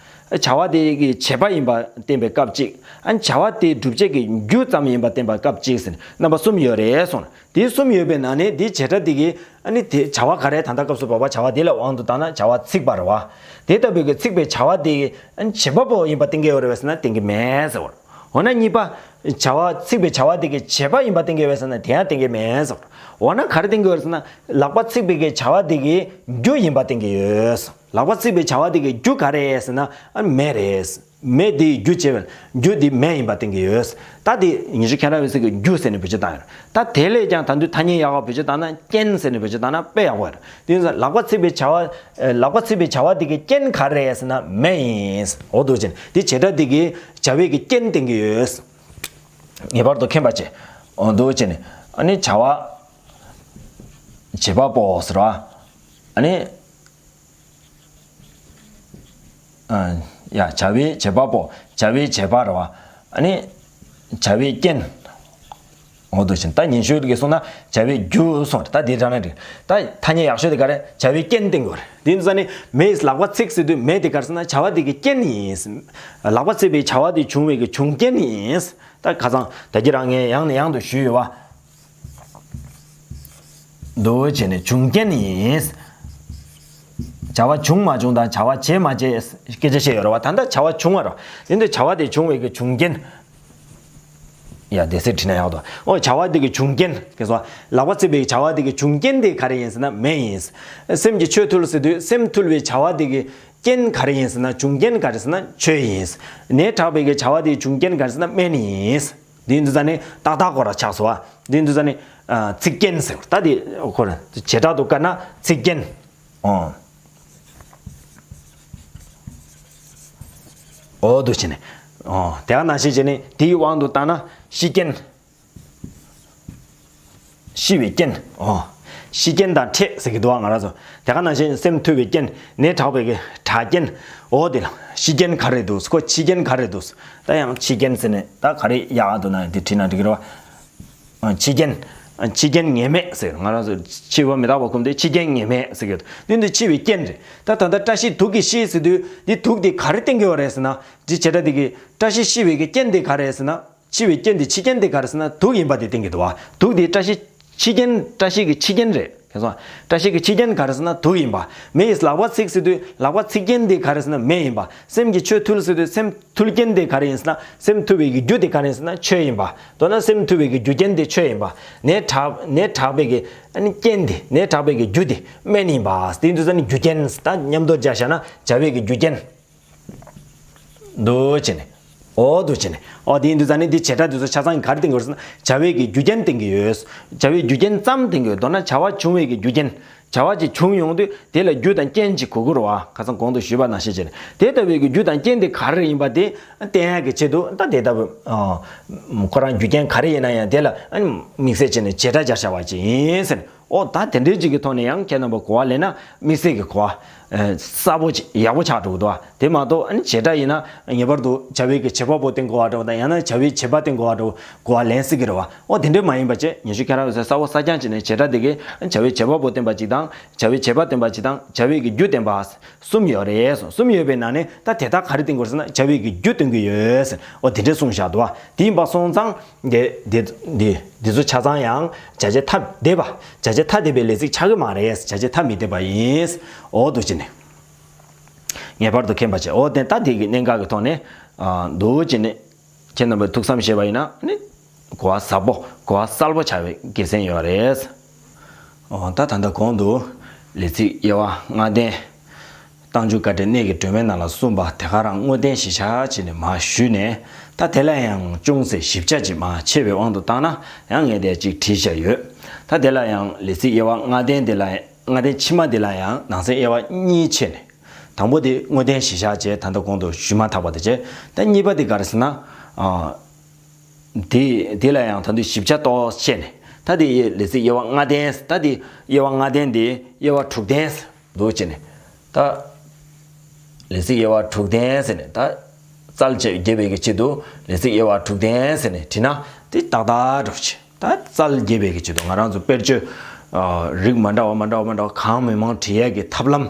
བྱ་བ་དེ་གི་བྱེད་པ་ཡིན་པ་བསྟན་པའི་སྐབས་གཅིག་ཨ་བྱ་བ་དེ་སྒྲུབ་བྱེད་ཀྱི་རྒྱུ་ཙམ་ཡིན་པ་བསྟན་པའི་སྐབས་གཅིག་ཟེར་རྣམ་པ་གསུམ་ཡོད་རེད་གསུངས། དེ་གསུམ་ཡོད་པའི་ནང་ནས་དེ་བྱེད་སྒྲ་དེ་གི་ཨ་ནི་དེ་བྱ་བ་ག་རེ་ད་ལྟ་སྐབས་སུ་བབ་པ་བྱ་བ་དེ་ལ་དབང་དུ་བཏང་ན་བྱ་བ་ཚིག་པ་རེད་བ། དེ་ལྟ་བུའི་གི་ཚིག་པའི་བྱ་བ་དེ་གི་ཨ་ནི་བྱེད་པ་པོ་ཡིན་པ་བསྟན་གི་ཡོད་རེད་བས་ཟེར་ན་བསྟན་གི་མེད་ཟེར་བ། འོ་ན་གཉིས་པ། བྱ་བ་ཚིག་པའི་བྱ་བ་དེ་གི་བྱེད་པ་ཡིན་པ་བསྟན་གི་ཡོད་རེད་ཟེར་ན་དེ་ཡང་བསྟན་གི་མེད་ཟེར་བ། འོ་ན་ག་རེ་བསྟན་གི་ཡོད་རེད་ཟེར་ན་ལག་པ་ཚིག་པའི་གི་བྱ་བ་དེ་གི་རྒྱུ་ཡིན་པ་བསྟན་གི་ཡོད། ལག་པ་ཚིག་པའི་བྱ་བ་དེ་གི་རྒྱུ་ག་རེ་ཟེར་ན་ཨ་མེ་རེད། མེ་དེའི་རྒྱུ་བྱེད་པའི་རྒྱུ་དེ་མེ་ཡིན་པ་བསྟན་གྱི་ཡོད། ད་དེ་ཉི་ཤུ་ཁྱེད་རང་ཡོད་ས་གི་རྒྱུ་ཟེར་ནས་བེད་སྤྱོད་བཏང་ཡོད། ད་དེ་ལས་ཀྱང་ད་དུང་ཐ་སྙད་ཡག་པ་བེད་སྤྱོད་བཏང་ན་རྐྱེན་ཟེར་ནས་བེད་སྤྱོད་བཏང་ན་དཔེ་ཡག་པོ་ཡོད། དེ་ཡིན་ཙང་ལག་པ་ཚིག་པའི་བྱ་བ་ལག་པ་ཚིག་པའི་བྱ་བ་དེ་གི་རྐྱེན་ག་རེ་ཟེར་ན་མེ་ཡིན། འོ་འདུག་ཅེས་དེ་བྱེད་སྒྲ་དེ་གི་བྱ་བའི་གི་རྐྱེན་བསྟན་གྱི་ཡོད། ངེས་པར་དུ་མཁྱེན་པ་བྱེད། འོ་འདུག་ཅེས་ནས་ཨ་ནི་བྱ་བ་བྱེད་པ་པོ་ཟེར་བ་ཨ་ནི། ཡ་བྱ་བའི་བྱེད་པ་པོ་བྱ་བའི་བྱེད་པ་རེད་བ། ཨ་ནི་བྱ་བའི་རྐྱེན། འོ་འདུག་ཅེས་ད་ཉི་ཤུ་གི་གསུངས་ན་བྱ་བའི་རྒྱུ་གསུངས་རེད། ད་དེ་དྲང་ན་འགྲིག་ད་ཐ་སྙད་ཡག་ཤོས་དེ་ག་རེད། བྱ་བའི་རྐྱེན་བསྟན་དགོས་རེད། དེ་ཡིན་ཙང་ནི་མེ་ཡིས་ལག་པ་ཚིག་ཟེར་དུས་མེ་དེ་ག་རེ་ཟེར་ན་བྱ་བ་དེ་གི་རྐྱེན་ཡིན། ལག་པ་ཚིག་པའི་བྱ་བ་དེ་བྱུང་བའི་གི་བྱུང་རྐྱེན་ཡིན། ད་ཁ་སང་ད་གི་རང་ངས་ཡང་ནས་ཡང་དུ་ཞུས་ཡོད་བ། འདུག་བྱས་ནས་བྱུང་རྐྱེན་ཡིན། བྱ་བ་བྱུང་མ་བྱུང་དང་བྱ་བ་བྱས་མ་བྱས་སྐད་ཆ་བཤད་ཡོད་རེད་བ། ད་ལྟ་བྱ་བ་བྱུང་བ་རེད་བ། དེ་འདི་བྱ་བ་དེ་བྱུང་བའི་གི་བྱུང་རྐྱེན། ཡ་དེ་སྲིད་བྲིས་ན་ཡག་འདུག་ཨོ་བྱ་བ་དེ་གི་བྱུང་རྐྱེན་ག་སོ། ལག་པ་ཚིག་པའི་བྱ་བ་དེ་གི་བྱུང་རྐྱེན་དེ་ག་རེ་ཡིན་ཟེར་ན་མེ་ཡིན། སེམས་ཀྱི་ཆོས་ཐུལ་ཟེར་དུས་སེམས་ཐུལ་བའི་བྱ་བ་དེ་གི་རྐྱེན་ག་རེ་ཡིན་ཟེར་ན་བྱུང་རྐྱེན་ག་རེ་ཟེར་ན་ཆོས་ཡིན། ནད་དྲག་པའི་གི་བྱ་བ་དེ་གི་བྱུང་རྐྱེན་ག་རེ་ཟེར་ན་སྨན་ཡིན། འདི་འདི་ཙ་ནི་ཏག་ཏག་སྐོར་ར་ཆགས་སོ། འདི་འདི་ཙ་ནི་ཚིག་རྐྱེན་ཟེར། ད་འདི་ཁོ་ར་བྱེ་བྲག་ཏུ་བཀར་ན་ཚིག་རྐྱེན། ཨོ། ཨོ་འདུག་བྱས་ནས། ཨོ་དེ་ག་ནང་བཞིན་བྱས་ནས་དེའི་དབང་དུ་བཏང་ན་ཤི་རྐྱེན། ཤི་བའི་རྐྱེན། ཨོ། ཤི་རྐྱེན་དང་འཕྲད་ཟེར་གྱི་འདུག་ཨ་ང་རང་ཚོ། དེ་ག་ནང་བཞིན་སེམས་ཐུལ་བའི་རྐྱེན། ནད་དྲག་པའི་གི་དྲག་རྐྱེན། ཨོ་དེ་ལ་ཤི་རྐྱེན་ག་རེ་འདུག་ཁོ་འཆི་རྐྱེན་ག་རེ་འདུག་ད་ཡང་འཆི་རྐྱེན་ཟེར་ནས་ད་ག་རེ་ཡག་འདུག་ན་འདི་བྲིས་ན་འགྲིག་གི་རེད་བ། འཆི་རྐྱེན། འཆི་རྐྱེན་ངེས་མེད་ཟེར། ང་རང་ཚོ་འཆི་བ་མི་རྟག་པ་ཁོམ་དེ་འཆི་རྐྱེན་ངེས་མེད་ཟེར་གྱི་འདུག་འདི་འདི་འཆི་བའི་རྐྱེན་རེད། ད་ད་ལྟ་བཀྲ་ཤིས་དུག་གིས་ཤི་ཟེར་དུས་འདི་དུག་དེ་ག་རེ་བསྟན་གྱི་ཡོད་རེད་ཟེར་ན། འདི་བྱེ་བྲག་འདི་གི་བཀྲ་ཤིས་ཤི་བའི་གི་རྐྱེན་དེ་ག་རེད་ཟེར་ན། འཆི་བའི་རྐྱེན་དེ་འཆི་རྐྱེན་དེ་ག་རེ་ཟེར་ན་དུག་ཡིན་པ་དེ་བསྟན་གྱི་འདུག་བ། དུག་དེ་བཀྲ་ཤིས་འཆི་རྐྱེན་བཀྲ་ཤིས་ཀྱི་འཆི་རྐྱེན་རེད། སོང་། བཀྲ་ཤིས་ཀྱི་ཕྱི་རྐྱེན་ག་རེ་ཟེར་ན་དུག་ཡིན་པ། མེ་ཡིས་ལག་པ་ཚིག་ཟེར་དུས་ལག་པ་ཚིག་རྐྱེན་དེ་ག་རེ་ཟེར་ན་མེ་ཡིན་པ། སེམས་ཀྱི་ཆོས་ཐུལ་ཟེར་དུས་སེམས་ཐུལ་རྐྱེན་དེ་ག་རེ་ཡིན་ཟེར་ན། སེམས་ཐུལ་བའི་གི་རྒྱུ་དེ་ག་རེ་ཡིན་ཟེར་ན་ཆོས་ཡིན་པ། མདོར་ན་སེམས་ཐུལ་བའི་གི་རྒྱུ་རྐྱེན་དེ་ཆོས་ཡིན་པ། ནད་དྲག་ནད་དྲག་པའི་གི་ཨ་ནི་རྐྱེན་དེ་ནད་དྲག་པའི་གི་རྒྱུ་དེ་སྨན་ཡིན་པ། དེ་ཡིན་དུས་ས་ནི་རྒྱུ་རྐྱེན་ད་མཉམ་དུ་སྦྱར་བཞག་ན་བྱ་བའི་གི་རྒྱུ་རྐྱེན། འདུག་བྱས་ནས། འོ་འདུག་བྱས་ནས། འོ་དེ་ཡིན་དུས་ཙང་ནི་འདི་བྱེད་སྒྲ་འདི་ཚོ་ཆ་ཚང་གི་ག་རེ་བསྟན་གྱི་ཡོད་ཟེར་ན་བྱ་བའི་གི་རྒྱུ་རྐྱེན་བསྟན་གྱི་ཡོད། བྱ་བའི་རྒྱུ་རྐྱེན་ཙམ་བསྟན་གྱི་ཡོད། མདོར་ན་བྱ་བ་བྱུང་བའི་གི་རྒྱུ་རྐྱེན། བྱ་བ་ཅིག་བྱུང་ཡོང་དུས་དེ་ལ་རྒྱུ་དང་རྐྱེན་ཅིག་དགོས་ཀྱི་རེད་བ། ཁ་སང་གོང་དུ་ཞུས་པ་ནང་བཞིན་བྱས་ནས་དེ་ལྟ་བུའི་གི་རྒྱུ་དང་རྐྱེན་དེ་ག་རེ་ཡིན་པ་དེ་བསྟན་ཡག་གི་ཆེད་དུ་ད་དེ་ལྟ་བུ་ཁོ་རང་རྒྱུ་རྐྱེན་ག་རེ་ཡིན་ན་ཡང་དེ་ལ་དམིགས་བསལ་བྱས་ནས་བྱེད་སྒྲ་སྦྱར་བྱ་བ་ཅིག་ཡིན་ཟེར། ཨོ་ད་དེ་འདྲའི་ཅིག་གི་ཐོག་ནས་ཡང་ཁྱེད་རྣམ་པ་གོ་བ་ལེན་ན་དམིགས་བསལ་གྱི་གོ་བ་གསལ་པོ་ཅིག་ཡག་པོ་ཆགས་འགྲོ་གི་འདུག་བ། དེ་མ་གཏོགས་ཨ་ནི་བྱེད་སྒྲ་ཡིན་ན་ངེས་པར་དུ་བྱ་བའི་གི་བྱེད་པ་པོ་སྟེང་གོ་བ་འགྲོ་དང་ཡང་ན་བྱ་བའི་བྱེད་པ་སྟེང་གོ་བ་འགྲོ་གོ་བ་ལེན་སྲིད་ཀྱི་རེད་བ། ཨོ་དེ་འདྲ་མ་ཡིན་པ་བྱས་ཉེ་ཞུ་ཁྱེད་རང་ཡོད་ས་གསལ་པོ་གསལ་རྐྱང་བྱས་ནས་བྱེད་སྒྲ་དེ་གི་བྱ་བའི་བྱེད་པ་པོ་བསྟན་པ་ཅིག་དང་བྱ་བའི་བྱེད་པ་བསྟན་པ་ཅིག་དང་བྱ་བའི་གི་རྒྱུ་བསྟན་པ། གསུམ་ཡོད་རེད་གསུངས། གསུམ་ཡོད་པའི་ནང་ནས་ད་དེ་དག་ག་རེ་སྟོན་དགོས་ཟེར་ན་བྱ་བའི་གི་རྒྱུ་སྟོན་གྱི་ཡོད་ཟེར། འོ་དེ་འདྲ་གསུངས་བཞག་འདུག་བ། དེ་ཡིན་པ་སོང་ཙང་དེ་དེ་དེ་དེ་ཚོ་ཆ་ཚང་ཡང་བྱ་བྱེད་ཐ་དད་པ། བྱ་བྱེད་ཐ་དད་པའི་ལས་ཚིག་ཆགས་ཀྱི་མ་རེད། བྱ་བྱེད་ཐ་མི་དད་པ་ཡིན། འོ་འདུག་བྱས་ནས་ངེས་པར་དུ་མཁྱེན་པ་བྱས། འོ་དེ་ད་དེ་གི་གནད་འགག་གི་ཐོག་ནས་འདུག་བྱས་ནས། ཁྱེད་རྣམ་པས་ཐུགས་བསམ་བཞེས་པ་ཡིན་ན་ནི་གོ་བ་ཟབ་པོ་གོ་བ་གསལ་པོ་ཆགས་པའི་དགེ་མཚན་ཡོད་རེད། འོ་ད་ད་ལྟ་གོང་དུ་ལས་ཚིག་དབྱེ་བ་ལྔ་ལྡན། རྟགས་འཇུག་བཀའ་དྲིན་གནད་ཀྱི་སྒྲོན་མའི་ནང་ལ་གསུངས་པ་དེ་ག་རང་དངོས་བསྟན་གཞིར་བཞག་བྱས་ནས་མར་ཞུས་ནས་ད་དེ་ལ་ཡང་ཅུང་ཟད་ཞིབ་ཆ་ཅིག་མར་ཕྱེ་བའི་དབང་དུ་བཏང་ན་ཡང་ངས་དེ་ཅིག་བྲིས་བཞག་ཡོད། ད་དེ་ལ་ཡང་ལས་ཚིག་དབྱེ་བ་ལྔ་ལྡན་དེ་ལ་ལྔ་ལྡན་ཕྱི་མ་དེ་ལ་ཡང་ནང་གསེས་དབྱེ་བ་གཉིས་ཕྱེ་ནས། དང་པོ་དེ་དངོས་བསྟན་གཞིར་བཞག་བྱས་ད་ལྟ་གོང་དུ་ཞུས་མ་ཐག་པ་དེ་བྱས། ད་གཉིས་པ་དེ་ག་རེ་ཟེར་ན། ཨ། དེ་དེ་ལ་ཡང་ད་དུང་ཞིབ་ཆ་ཏོག་བཤད་ནས་ད་དེ་ལས་ཚིག་དབྱེ་བ་ལྔ་ལྡན། ད་དེ་དབྱེ་བ་ལྔ་ལྡན་དེ་དབྱེ་བ་དྲུག་ལྡན་འདུག་བྱས་ནས་ད་ལས་ཚིག་དབྱེ་བ་དྲུག་ལྡན་ཟེར་ནས་ད་རྩལ་བཅས་རྒྱས་པའི་གི་ཆེད་དུ་ལས་ཚིག་དབྱེ་བ་དྲུག་ལྡན་ཟེར་ནས་བྲིས་ན་དེ་ཏག་ཏག་འགྲོ་བྱེད། ད་རྩལ་རྒྱས་པའི་གི་ཆེད་དུ་ང་རང་ཚོ་དཔེར་བརྗོད་ཨ་རིགས་མ་འདྲ་བ་མ་འདྲ་བ་མ་འདྲ་བ་གང་མིན་མང་བྲི་ཡས་ཀྱི་ཐབས་ལམ་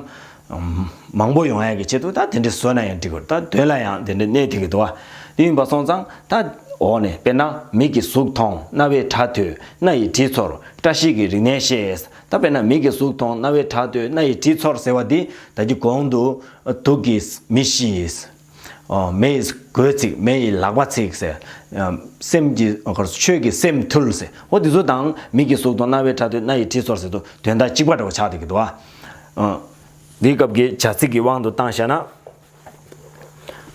ཨམ་མང་པོ་ཡོང་ཡས་ཀྱི་ཆེད་དུ་ད་དེ་འདྲ་བཟོས་ན་ཡང་འགྲིག་གི་རེད། ད་དོན་ལ་ཡང་དེ་འདྲ་གནས་ཐུབ་ཀྱི་འདུག་བ། དེ་ཡིན་པ་སོང་ཙང་ད་འོག་ནས་དཔེར་ན་མིག་གིས་གཟུགས་མཐོང་རྣ་བས་སྒྲ་ཐོས་སྣ་ཡིས་དྲི་ཚོར་བཀྲ་ཤིས་ཀྱི་རིག་གནས་ཤེས། ད་དཔེར་ན་མིག་གིས་གཟུགས་མཐོང་རྣ་བས་སྒྲ་ཐོས་སྣ་ཡིས་དྲི་ཚོར་ཟེར་བ་འདི་ད་ཀྱི་གོང་དུ་དུག་གིས་མི་ཤི། ཨོ། མེ་ཡིས་གོས་ཚིག་མེ་ཡིས་ལག་པ་ཚིག་ཟེར། ཨ་སེམས་ཀྱི་ཨ་ཁར་ཆོས་ཀྱི་སེམས་ཐུལ་ཟེར། ཨོ་འདི་ཚོ་དང་མིག་གིས་གཟུགས་མཐོང་རྣ་བས་སྒྲ་ཐོས་སྣ་ཡིས་དྲི་ཚོར་ཟེར་དུས་དོན་དག་གཅིག་པ་འདྲ་བོ་ཆགས་བསྡད་ཀྱི་འདུག་ཨ། ཨ་འདིའི་སྐབས་ཀྱི་བྱ་ཚིག་གི་དབང་དུ་བཏང་བཞག་ན།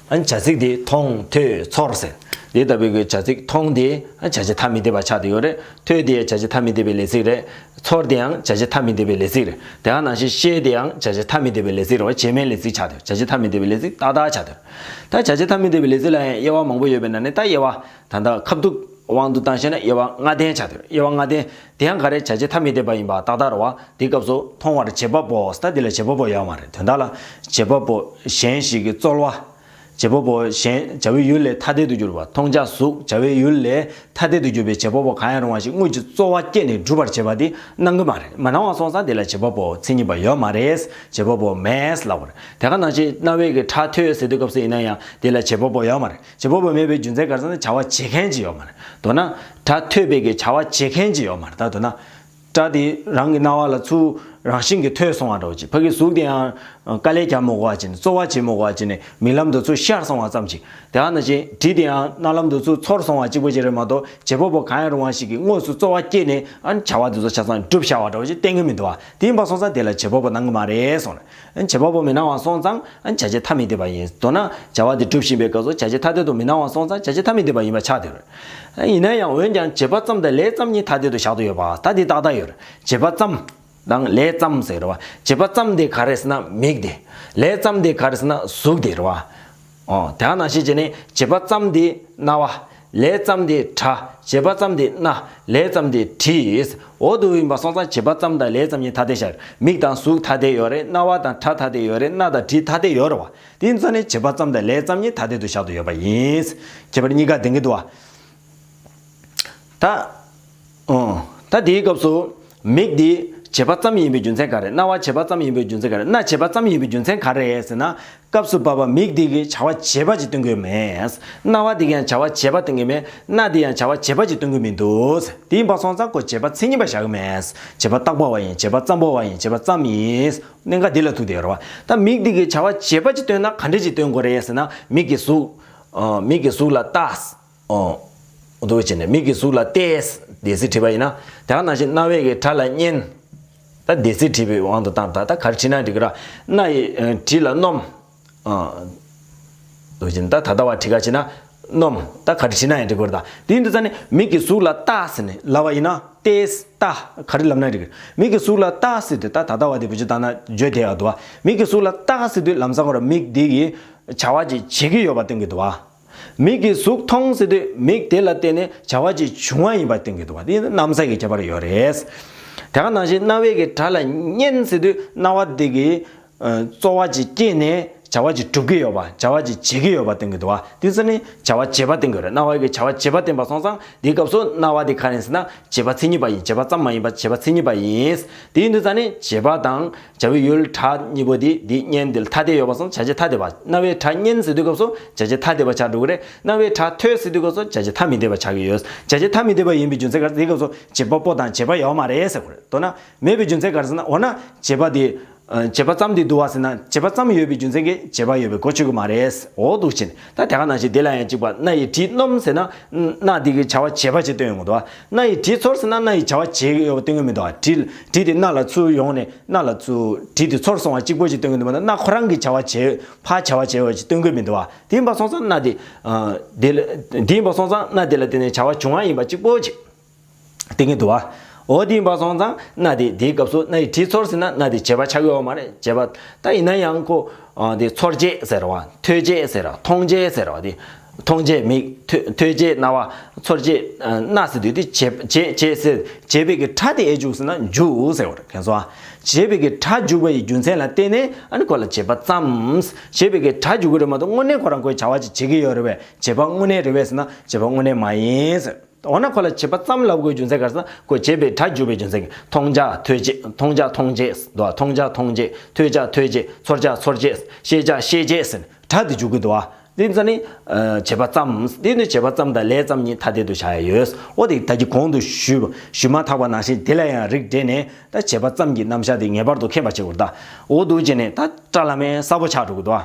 ཨ་བྱ་ཚིག་འདི་མཐོང་ཐོས་ཚོར་ཟེར། འདི་ལྟ་བུའི་གི་བྱ་ཚིག་མཐོང་འདི་ཨ་བྱ་བྱེད་ཐ་མི་དད་པ་ཆགས་བསྡད་ཡོད་རེད། ཐོས་འདི་ཡང་བྱ་བྱེད་ཐ་མི་དད་པའི་ལས་ཚིག་རེད། ཚོར་དེ་ཡང་བྱ་བྱེད་ཐ་མི་དད་པའི་ལས་ཚིག་རེད། དེ་ག་ནང་བཞིན་ཤེས་དེ་ཡང་བྱ་བྱེད་ཐ་མི་དད་པའི་ལས་ཚིག་རེད་བ། བྱེད་མེད་ལས་ཚིག་ཆགས་ཏེ་བྱ་བྱེད་ཐ་མི་དད་པའི་ལས་ཚིག་ཏག་ཏག་ཆགས་ཏེ། ད་བྱ་བྱེད་ཐ་མི་དད་པའི་ལས་ཚིག་ལ་ཡང་དབྱེ་བ་མང་པོ་ཡོད་པའི་ནང་ནས་ད་དབྱེ་བ་ད་ལྟ་ཁ་ཐུག་དབང་དུ་བཏང་ཤེ་ན་དབྱེ་བ་ལྔ་ལྡན་ཆགས་ཏེ་དབྱེ་བ་ལྔ་ལྡན་དེ་ཡང་ག་རེ་བྱ་བྱེད་ཐ་མི་དད་པ་ཡིན་པ་ཏག་ཏག་རེད་བ། དེའི་སྐབས་སུ་མཐོང་བར་བྱེད་པ་པོ་ད་འདི་ལ་བྱེད་པ་པོ་ཡོད་མ་རེད། དོན་དག་ལ་བྱེད་པ་པོ་གཞན་ཞིག་གི་རྩོལ་བ། བྱེད་པ་པོ་གཞན་བྱ་བའི་ཡུལ་ལས་ཐ་དད་དུ་གྱུར་པ། མཐོང་བྱ་གཟུགས་བྱ་བའི་ཡུལ་ལས་ཐ་དད་དུ་གྱུར་པའི་བྱེད་པ་པོ་གང་ཡང་རུང་བ་ཞིག་དངོས་ཀྱི་རྩོལ་བ་བསྐྱེད་ནས་སྒྲུབ་པར་བྱེད་པ་དེ་སྣང་གི་མ་རེད། མ་སྣང་བ་སོང་ཙང་དེ་ལ་བྱེད་པ་པོ་མཚན་ཉིད་པ་ཡོད་མ་རེད། བྱེད་པ་པོ་མེད་ལབ་པ་རེད། དེ་ག་ནང་བཞིན་རྣ་བའི་གི་སྒྲ་ཐོས་ཟེར་དུས་སྐབས་སུ་ཡིན་ན་ཡང་དེ་ལ་བྱེད་པ་པོ་ཡོད་མ་རེད། བྱེད་པ་པོ་མེད་པའི་རྒྱུ་མཚན་ག་རེ་ཟེར་ན་བྱ་བ་བྱེད་མཁན་ཅིག་ཡོད་མ་རེད། མདོར་ན་སྒྲ་ཐོས་པའི་གི་བྱ་བ་བྱེད་མཁན་ཅིག་ཡོད་མ་རེད། ད་མདོར་ན། སྒྲ་དེ་རང་གི་རྣ་བ་ལ་ཚུར་རང་བཞིན་གྱིས་ཐོས་སོང་བ་འདྲ་བོ་ཅིག་ཕ་གི་གཟུགས་དེ་ཡང་དཀའ་ལས་རྒྱག་མི་དགོས་པ་ཅིག་ནས་རྩོལ་བ་བྱེད་མི་དགོས་པ་ཅིག་ནས་མིག་ལམ་དུ་ཚུར་ཤར་སོང་བ་ཙམ་ཅིག་དེ་ག་ནང་བཞིན་དྲི་དེ་ཡང་རྣ་ལམ་དུ་ཚུར་ཚོར་སོང་བ་གཅིག་པོ་ཅིག་རེད་མ་གཏོགས་བྱེད་པ་པོ་གང་ཡང་རུང་བ་ཞིག་གིས་དངོས་སུ་རྩོལ་བ་བསྐྱེད་ནས་ཨ་ནི་བྱ་བ་དེ་ཚོ་ཆ་ཚང་སྒྲུབ་བཞག་པ་འདྲ་བོ་ཅིག་བསྟན་གྱི་མི་འདུག་བ། དེ་ཡིན་པ་སོང་ཙང་དེ་ལ་བྱེད་པ་པོ་སྣང་གི་མ་རེད་གསུངས་རེད། བྱེད་པ་པོ་མི་སྣང་བ་སོང་ཙང་བྱ་བྱེད་ཐ་མི་དད་པ་ཡིན། མདོར་ན་བྱ་བ་དེ་སྒྲུབ་བཞིན་པའི་སྐབས་སུ་བྱ་བྱེད་ཐ་དད་དུ་མི་སྣང་བ་སོང་ཙང་བྱ་བྱེད་ཐ་མི་དད་པ་ཡིན་པ་ཆགས་བསྡད་རེད། ཡིན་ན་ཡང་འོན་ཀྱང་བྱེད་པ་ཙམ་དང་ལས་ཙམ་གཉིས་ཐ་དད་དུ་བཞག་ཏུ་ཡོད་པ་ད་འདི་ཏག་ཏག་ཡོད་རེད། བྱེད་པ་ཙམ་དང་ལས་ཙམ་ཟེར་རེད་བ། བྱེད་པ་ཙམ་དེ་ག་རེ་ཟེར་ན་མིག་དེ། ལས་ཙམ་དེ་ག་རེ་ཟེར་ན་གཟུགས་དེ་རེད་བ། ཨོ་དེ་ག་ནང་བཞིན་བྱས་ནས་བྱེད་པ་ཙམ་དེ་རྣ་བ། ལས་ཙམ་དེ་སྒྲ། བྱེད་པ་ཙམ་དེ་སྣ། ལས་ཙམ་དེ་དྲི། འོ་དེ་ཡིན་པ་སོང་ཙང་བྱེད་པ་ཙམ་དང་ལས་ཙམ་གཉིས་ཐ་དད་བཞག་རེད། མིག་དང་གཟུགས་ཐ་དད་ཡོད་རེད། རྣ་བ་དང་སྒྲ་ཐ་དད་ཡོད་རེད། སྣ་དང་དྲི་ཐ་དད་ཡོད་རེད་བ། དེ་ཡིན་ཙང་ནི་བྱེད་པ་ཙམ་དང་ལས་ཙམ་གཉིས་ཐ་དད་དུ་བཞག་ཏུ་ཡོད་པ་ཡིན། ཁྱད་པར་གཉིས་ཀ་ལྡན་གྱི་འདུག་བ། ད། ཨོ། ད་དེའི་སྐབས་སུ་མིག་འདི་ བྱེད་པ་ཙམ་ཡིན་པའི་རྒྱུ་མཚན་ག་རེ། རྣ་བ་བྱེད་པ་ཙམ་ཡིན་པའི་རྒྱུ་མཚན་ག་རེ། སྣ་བྱེད་པ་ཙམ་ཡིན་པའི་རྒྱུ་མཚན་ག་རེ་ཟེར་ན། སྐབས་སུ་བབ་པ་མིག་འདི་གིས་བྱ་བ་བྱེད་པ་ཅིག་སྟོན་གྱི་ཡོད་མེད། རྣ་བ་འདི་གིས་ཡང་བྱ་བ་བྱེད་པ་སྟོན་གྱི་མེད། སྣ་འདི་ཡང་བྱ་བ་བྱེད་པ་ཅིག་སྟོན་གྱི་མི་འདུག་དེ་ཡིན་པ་སོང་ཙང་ཁོ་བྱེད་པ་མཚན་ཉིད་པ་བཞག་གི་མེད། བྱེད་པ་རྟག་པ་བ་ཡིན། བྱེད་པ་ཙམ་པོ་བ་ཡིན། བྱེད་པ་ཙམ་ཡིན། གནད་འགག་འདི་ལ་ཐུག་བསྡད་ཡོད་རེད་བ། ད་མིག་འདི་གིས་བྱ་བ་བྱེད་པ་ཅིག་སྟོན་ན་ག་འདྲ་ཅིག་སྟོན་དགོས་རེད་ཟེར་ན། མིག་གི་གཟུགས། ཨ། མིག་གི་གཟུགས་ལ་ལྟ། ཨོ། འདུག་བྱས་ནས་མིག་གི་གཟུགས་ལ་བལྟས། འདས་ཚིག་བྲིས་པ་ཡིན་ན། དེ་ག་ནང་བཞིན་རྣ་བའི་གི་སྒྲ་ལ་སྙན། ད་འདས་ཚིག་བྲིས་པའི་དབང་དུ་བཏང་། ད་ད་ག་རེ་བྲིས་ན་འགྲིག་གི་ར། སྣ་ཡི་ཨ་དྲི་ལ་སྣོམ། ཨ། འདུག་བྱས་ནས་ད་ད་ལྟ་བ་བྲིས་ཁ་བྱས་ན་སྣོམ། ད་ག་རེ་བྲིས་ན་ཡང་འགྲིག་གི་རེད། ད་དེ་ཡིན་དུས་ཙང་ནས་མིག་གི་གཟུགས་ལ་ལྟ་ཟེར་ནས་ལབ་པ་ཡིན་ན། བལྟས། ལྟ། ག་རེ་ལབ་ན་འགྲིག་གི་རེད། མིག་གི་གཟུགས་ལ་ལྟ་ཟེར་དུས་ད་ད་ལྟ་བ་དེ་བེད་སྤྱོད་བཏང་ན་བརྗོད་བསྡད་ཡག་འདུག་བ། མིག་གི་གཟུགས་ལ་ལྟ་ཟེར་དུས་ལམ་སང་ཁོ་ར་མིག་འདི་གིས་བྱ་བ་ཅིག་བྱེད་ཀྱི་ཡོད་པ་སྟོན་གྱི་འདུག་བ། མིག་གིས་གཟུགས་མཐོང་ཟེར་དུས་མིག་དེ་ལ་བརྟེན་ནས་བྱ་བ་ཅིག་བྱུང་བ་ཡིན་པ་སྟོན་གྱི་འདུག་བ། དེ་གནམ་ས་གི་ཁྱད་པར་ཡོད་རེད། དེ་ག་ནང་བཞིན་རྣ་བའི་གི་སྒྲ་ལ་སྙན་ཟེར་དུས་རྣ་བ་དེ་གིས་ཨ་རྩོལ་བ་ཅིག་སྐྱེས་ནས་བྱ་བ་ཅིག་སྒྲུབ་ཀྱི་ཡོད་པ། བྱ་བ་ཅིག་བྱེད་ཀྱི་ཡོད་པ་སྟོན་གྱི་འདུག་བ། དེ་ཚོ་ནི་བྱ་བ་བྱེད་པ་སྟོན་གྱི་རེད། རྣ་བའི་གི་བྱ་བ་བྱེད་པ་སྟོན་པ་སོང་ཙང་དེའི་སྐབས་སུ་རྣ་བ་དེ་ག་རེ་ཡིན་ཟེར་ན། བྱེད་པ་མཚན་ཉིད་པ་ཡིན། བྱེད་པ་ཙམ་མ་ཡིན་པ་བྱེད་པ་མཚན་ཉིད་པ་ཡིན། དེ་ཡིན་དུས་ཙང་ནི་བྱེད་པ་དང་བྱ་བའི་ཡུལ་སྒྲ་གཉིས་པོ་དེ་འདི་སྙན་འདི་ལ་ཐ་དད་ཡོད་པ་སོང་། བྱ་བྱེད་ཐ་དད་པ། རྣ་བའི་སྒྲ་སྙན་ཟེར་དུས་སྐབས་སུ་བྱ་བྱེད་ཐ་དད་པ་ཆགས་འགྲོ་གི་རེད། རྣ་བའི་སྒྲ་ཐོས་ཟེར་དུས་སྐབས་སུ་བྱ་བྱེད་ཐ་མི་དད་པ་ཆགས་ཀྱི་ཡོད། བྱ་བྱེད་ཐ་མི་དད་པ་ཡིན་པའི་རྒྱུ་མཚན་ག་རེ། དེའི་སྐབས་སུ་བྱེད་པ་པོ་དང་བྱེད་པ་ཡོད་མ་རེད་ཟེར་དགོས་རེད། མདོར་ན་མེད་པའི་རྒྱུ་མཚན་ག་རེ་ཟེར་ན། འོ་ན་བྱེད་པ་དེ། ཨ། བྱེད་པ་ཙམ་དེ་འདུག་བ་ཟེར་ན། བྱེད་པ་ཙམ་ཡོད་པའི་རྒྱུ་མཚན་གྱིས་བྱེད་པ་ཡོད་པའི་གོ་ཆོད་ཀྱི་མ་རེད། འོ་འདུག་བྱས་ནས་ད་དེ་ག་ནང་བཞིན་དེ་ལ་ཡང་གཅིག་པ་སྣ་ཡི་དྲི་སྣོམ་ཟེར་ན། སྣ་དེ་གིས་བྱ་བ་བྱེད་པ་ཅིག་སྟོན་ཡོང་གི་འདུག་བ། སྣ་ཡི་དྲི་ཚོར་ཟེར་ན་སྣ་ཡིས་བྱ་བ་བྱེད་ཀྱི་ཡོད་པ་སྟོན་གྱི་མི་འདུག་བ། དྲི། དྲི་དེ་སྣ་ལ་ཚུར་ཡོང་ནས་སྣ་ལ་ཚུར་དྲི་དེ་ཚོར་སོང་བ་གཅིག་པོ་ཅིག་སྟོན་གྱི་འདུག་མ་གཏོགས་སྣ་ཁོ་རང་གིས་བྱ་བ་བྱེད། ཕར་བྱ་བ་བྱེད་པ་ཅིག་སྟོན་གྱི་མི་འདུག་བ། དེ་ཡིན་པ་སོང་ཙང་སྣ་དེ། ཨ། དེ་ལ། དེ་ཡིན་པ་སོང་ཙང་སྣ་དེ་ལ་བརྟེན་ནས་བྱ་བ་བྱུང་བ་ཡིན་པ་གཅིག་པོ་ཅིག་སྟོན་གྱི་འདུག་བ། འོ་དེ་ཡིན་པ་སོང་ཙང་སྣ་དེ། དེའི་སྐབས་སུ་སྣ་ཡི་དྲི་ཚོར་ཟེར་ན་སྣ་དེ་བྱེད་པ་ཆགས་ཀྱི་ཡོད་མ་རེད། བྱེད་པ། ད་ཡིན་ན་ཡང་ཁོ། ཨ། དེ་ཚོར་བྱེད་ཟེར་བ། ཐོས་བྱེད་ཟེར་བ། མཐོང་བྱེད་ཟེར་བ་དེ། མཐོང་བྱེད་མིག་ཐོས། ཐོས་བྱེད་རྣ་བ། ཚོར་བྱེད། ཨ། སྣ་ཟེར་དུས་དེ་བྱེད། བྱེད། བྱེད་ཟེར། བྱེད་པའི་གི་སྒྲ་དེ་ཨེ་འཇུག་ཟེར་ན་འཇུག་ཟེར་བ་རེད། མཁྱེན་སོང་ཨ། བྱེད་པའི་གི་སྒྲ་འཇུག་པ་ཡི་རྒྱུ་མཚན་ལ་བརྟེན་ནས་ཨ་ནི་ཁོ་ལ་བྱེད་པ་ཙམ། བྱེད་པའི་གི་སྒྲ་འཇུག་གི་རེད་མ་གཏོགས་དངོས་གནས་ཁོ་རང་ཁོས་བྱ་བ་ཅིག་བྱེད་ཀྱི་ཡོད་རེད་པས། བྱེད་པ་དངོས་གནས་རེད་པས་ཟེར་ན་བྱེད་པ་དངོས་གནས་མ་ཡིན་ཟེར། འོ་ན་ཁོ་ལ་བྱེད་པ་ཙམ་ལབ་དགོས་རྒྱུ་མཚན་ག་རེ་ཟེར་ན། ཁོས་བྱེད་པའི་སྒྲ་འཇུག་པའི་རྒྱུ་མཚན་གྱིས། མཐོང་བྱ་ཐོས་བྱེད། མཐོང་བྱ་མཐོང་བྱེད་འདུག་བ། མཐོང་བྱ་མཐོང་བྱེད། ཐོས་བྱ་ཐོས་བྱེད། ཚོར་བྱ་ཚོར་བྱེད། ཤེས་བྱ་ཤེས་བྱེད་ཟེར་ནས་སྒྲ་དེ་འཇུག་གི་འདུག་བ། དེ་ཙ་ནི། ཨ། བྱེད་པ་ཙམ། དེ་ནི་བྱེད་པ་ཙམ་དང་ལས་ཙམ་གཉིས་ཐ་དད་དུ་བཞག་ཡ་ཡོད། འོ་དེ་ད་གིན་གོང་དུ་ཞུས་པ། ཞུས་མ་ཐག་པ་ནང་བཞིན་དེ་ལ་ཡང་རིགས་འགྲེ་ནས་ད་བྱེད་པ་ཙམ་གྱི་རྣམ་གཞག་དེ་ངེས་པར་དུ་མཁྱེན་པ་བྱེད་དགོས་རེད་ད། འོ་འདུག་བྱས་ནས་ད་སྐྲ་ལམ་ཡང་གསལ་པོ་ཆགས་འགྲོ་གི་འདུག་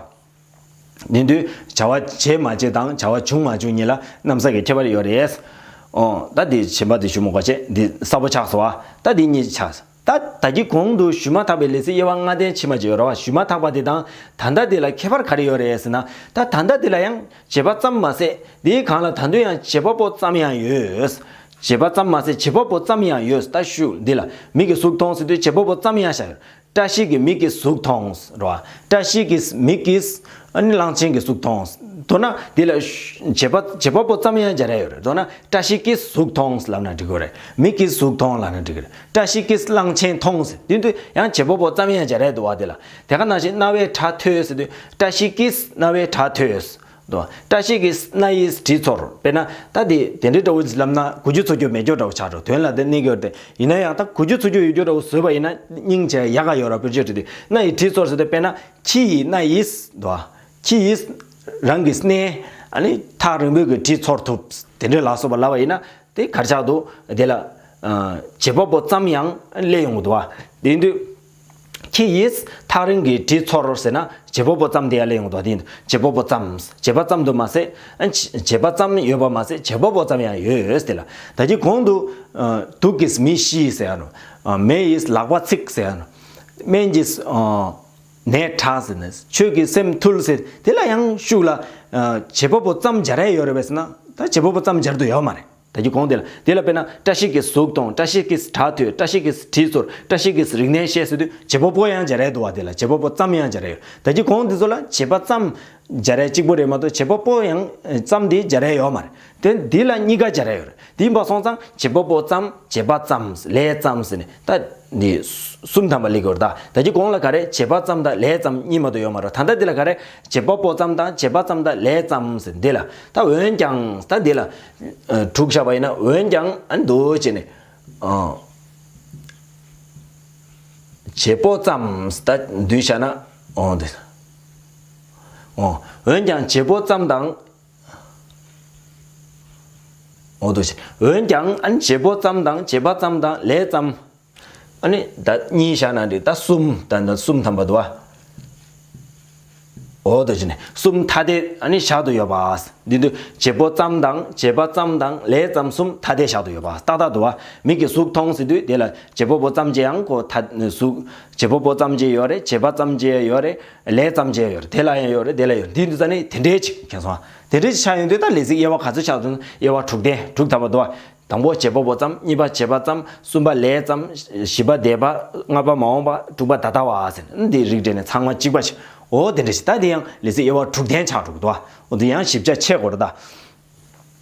བ། དེ་དུས་བྱ་བ་བྱས་མ་བྱས་དང་བྱ་བ་བྱུང་མ་བྱུང་གཉིས་ལ་རྣམ་གཞག་གི་ཁྱད་པར་ཡོད་རེད། ཨོ། ད་འདི་གཞན་པ་འདི་ཞུ་མི་དགོས་བྱས། འདི་གསལ་པོ་ཆགས་སོང་བ། ད་འདི་གཉིས་ཆགས། ད་ད་གིན་གོང་དུ་ཞུས་མ་ཐག་པའི་ལེ་ཚན་དབྱེ་བ་ལྔ་ལྡན་ཕྱི་མ་ཅིག་ཡོད་རེད་བ། ཞུས་མ་ཐག་པ་དེ་དང་ད་ལྟ་དེ་ལ་ཁྱད་པར་ག་རེ་ཡོད་རེད་ཟེར་ན། ད་ད་ལྟ་དེ་ལ་ཡང་བྱེད་པ་ཙམ་མ་ཟད་དེའི་སྒང་ལ་ད་དུང་ཡང་བྱེད་པ་པོ་ཙམ་ཡང་ཡོད། བྱེད་པ་ཙམ་མ་ཟད་བྱེད་པ་པོ་ཙམ་ཡང་ཡོད། ད་ཞུ། འདི་ལ་མིག་གིས་གཟུགས་མཐོང་ཟེར་དུས་བྱེད་པ་པོ་ཙམ་ཡང་བཞག་ཡོད། བཀྲ་ཤིས་ཀྱིས་མིག་གིས་གཟུགས་མཐོང་རེད་བ། བཀྲ་ཤིས་ཀྱིས་མིག་གིས་ཨ་ནི་གླང་ཆེན་གྱི་གཟུགས་མཐོང་། མདོར་ན་འདི་ལ་བྱེད་པ་བྱེད་པ་པོ་ཙམ་ཡང་སྦྱར་ཡ་ཡོད་རེད། མདོར་ན་བཀྲ་ཤིས་ཀྱིས་གཟུགས་མཐོང་ལབ་ན་འགྲིག་གི་རེད། མིག་གིས་གཟུགས་མཐོང་ལབ་ན་འགྲིག་གི་རེད། བཀྲ་ཤིས་ཀྱིས་གླང་ཆེན་མཐོང་ཟེར་དུས་ཡང་བྱེད་པ་པོ་ཙམ་ཡང་སྦྱར་ཡ་འདུག་བ། དེ་ལ་དེ་ག་ནང་བཞིན་རྣ་བའི་སྒྲ་ཐོས་ཟེར་དུས་བཀྲ་ཤིས་ཀྱིས་རྣ་བའི་སྒྲ་ཐོས། འདུག་བ། བཀྲ་ཤིས་ཀྱིས་སྣ་ཡི་དྲི་ཚོར། དཔེར་ན་ད་དེ་དེ་འདྲའི་འདྲ་བོ་ལབ་ན་གོ་རྒྱུ་ཚོར་རྒྱུ་མེད་རྒྱུ་འདྲ་བོ་ཆགས་འགྲོ། དོན་ལ་དེ་གནས་ཀྱི་ཡོད་རེད། ཡིན་ན་ཡང་ད་གོ་རྒྱུ་ཚོར་རྒྱུ་ཡོད་རྒྱུ་འདྲ་བོ་བཟོས་པ་ཡིན་ན་སྙིང་རྗེ་ཡག་ག་ཡོད་ར། དཔེར་བརྗོད་བྱེད་དུས་སྣ་ཡི་དྲི་ཚོར་ཟེར་དུས་དཔེར་ན་ཁྱི་ཡི་སྣ་ཡིས། འདུག་བ། ཁྱི་ཡིས་རང་གི་སྣའི་ཨ་ནི་ཐག་རིང་པོའི་གི་དྲི་ཚོར་ཐུབ། དེ་འདྲའི་ལ་སོགས་པ་ལབ་པ་ཡིན་ན། དེ་གར་ཆགས་འདུག་དེ་ལ་ཨ་བྱེད་པ་པོ་ཙམ་ཡང་སླེབས་ཡོང་གི་འདུག་བ། དེ་ཡིན་དུས་ཁྱི་ཡིས་ཐག་རིང་གི་དྲི་ཚོར་ཟེར་ན་བྱེད་པ་པོ་ཙམ་དེ་ཡང་སླེབས་ཡོང་གི་འདུག་བ། དེ་ཡིན་དུས་བྱེད་པ་པོ་ཙམ། བྱེད་པ་ཙམ་དུ་མ་ཟད། ཨ་བྱེད་པ་ཙམ་ཡོད་པ་མ་ཟད་བྱེད་པ་པོ་ཙམ་ཡང་ཡོད་དེ་ལ། ད་གིན་གོང་དུ་ཨ་དུག་གིས་མི་ཤི་ཟེར་ཡ་ནོ། ཨ་མེ་ཡིས་ལག་པ་ཚིག་ཟེར་ཡ་ནོ། སྨན་གྱིས་ཨ་ནད་དྲག་ཟེར་ནས། ཆོས་ཀྱིས་སེམས་ཐུལ་ཟེར། དེ་ལ་ཡང་ཤུགས་ལ་ཨ་བྱེད་པ་པོ་ཙམ་སྦྱར་ཡ་ཡོད་རེད་པས་ཟེར་ན། ད་བྱེད་པ་པོ་ཙམ་སྦྱར་དུ་ཡོད་མ་རེད། ད་གིན་གོང་དེ་ལ། དེ་ལ་དཔེར་ན་བཀྲ་ཤིས་ཀྱིས་གཟུགས་མཐོང་། བཀྲ་ཤིས་ཀྱིས་སྒྲ་ཐོས། བཀྲ་ཤིས་ཀྱིས་དྲི་ཚོར། བཀྲ་ཤིས་ཀྱིས་རིག་གནས་ཤེས་ཟེར་དུས་བྱེད་པ་པོ་ཡང་སྦྱར་ཡ་འདུག་བ། དེ་ལ་བྱེད་པ་པོ་ཙམ་ཡང་སྦྱར་ཡ་ཡོད། ད་གིན་གོང་དེ་ཚོ་ལ་བྱེད་པ་ཙམ་སྦྱར་ཡ་གཅིག་པོ་རེད་མ་གཏོགས་བྱེད་པ་པོ་ཡང་ཙམ་དེ་སྦྱར་ཡ་ཡོད་མ་རེད། དེ་འདི་ལ་གཉིས་ཀ་སྦྱར་ཡ་ཡོད་རེད། དེ་ཡིན་པ་སོང་ཙང་བྱེད་པ་པོ་ཙམ། བྱེད་པ་ཙམ། ལས་ཙམ་ཟེར་ནས་ད་འདི་གསུམ་ཐམ་པ་སླེབས་ཀྱི་ཡོད་རེད། ད་ད་གིན་གོང་ལ་ག་རེ་བྱེད་པ་ཙམ་དང་ལས་ཙམ་གཉིས་མ་གཏོགས་ཡོད་མ་རེད། ད་ལྟ་འདི་ལ་ག་རེ་བྱེད་པ་པོ་ཙམ་དང་བྱེད་པ་ཙམ་དང་ལས་ཙམ་ཟེར་འདི་ལ། ད་འོན་ཀྱང་ད་འདི་ལ་ཨ་དྲུག་བཞག་པ་ཡིན་ན། འོན་ཀྱང་ཨ་འདུག་བྱས་ནས་ཨ་ བྱེད་པོ་ཙམ་ད་འདུས་བྱས་ན། འོ་འདི། འོ་འོན་ཀྱང་བྱེད་པོ་ཙམ་དང་། འོ་འདུས་བྱས། འོན་ཀྱང་ཨ་ནི་བྱེད་པོ་ཙམ་དང་བྱེད་པ་ཙམ་དང་ལས་ཙམ། ཨ་ནི་ད་གཉིས་བཞག་ན་འགྲིག་ད་གསུམ་ད་ད་གསུམ་ཐམ་པ་འདུག་ཨ། འོ་འདུས་བྱས་ནས་གསུམ་ཐ་དད་ཨ་ནི་བཞག་ཏུ་ཡོད་པ། འདི་འདུས་བྱེད་པོ་ཙམ་དང་བྱེད་པ་ཙམ་དང་ལས་ཙམ་གསུམ་ཐ་དད་བཞག་ཏུ་ཡོད་པ་ཏག་ཏག་འདུག་ཨ། མིག་གིས་གཟུགས་མཐོང་ཟེར་དུས་དེ་ལ་བྱེད་པ་པོ་ཙམ་གྱི་ཡང་ཁོ་ཐ་གཟུགས་བྱེད་པ་པོ་ཙམ་གྱི་ཡོད་རེད། བྱེད་པ་ཙམ་གྱི་ཡོད་རེད། ལས་ཙམ་གྱི་ཡོད་རེད། དེ་ལ་ཡང་ཡོད་རེད། དེ་ལ་ཡོད་རེད། འདི་འདུས་ཙ་ནི་དེ་འདྲའི་ཅིག་མཁྱེན་སོང་ཨ། དེ་འདྲའི་ཅིག་ཆགས་ཡོང་དུས་ད་ལས་ཚིག་དབྱེ་བ་ག་ཚོད་ཆགས་འདུག་དབྱེ་བ་དྲུག་ལྡན་དྲུག་ཐམ་པ་འདུག་ཨ། དང་པོ་བྱེད་པ་པོ་ཙམ། གཉིས་པ་བྱེད་པ་ཙམ། གསུམ་པ་ལས་ཙམ། བཞི་པ་འདས་པ། ལྔ་པ་མ་འོངས་པ། དྲུག་པ་ད་ལྟ་བ་ཟེར་ནས་འདི་རིགས་འགྲེ་ནས་ཚང་མ་གཅིག་པ་ཞིག་འོ་དེ་འདྲ་ཞིག་ད་དེ་ཡང་ལས་ཚིག་དབྱེ་བ་དྲུག་ལྡན་ཆགས་འགྲོ་གི་འདུག་ཨ། འོ་དེ་ཡང་ཞིབ་ཆ་ཆེ་གོ་རེད་ད།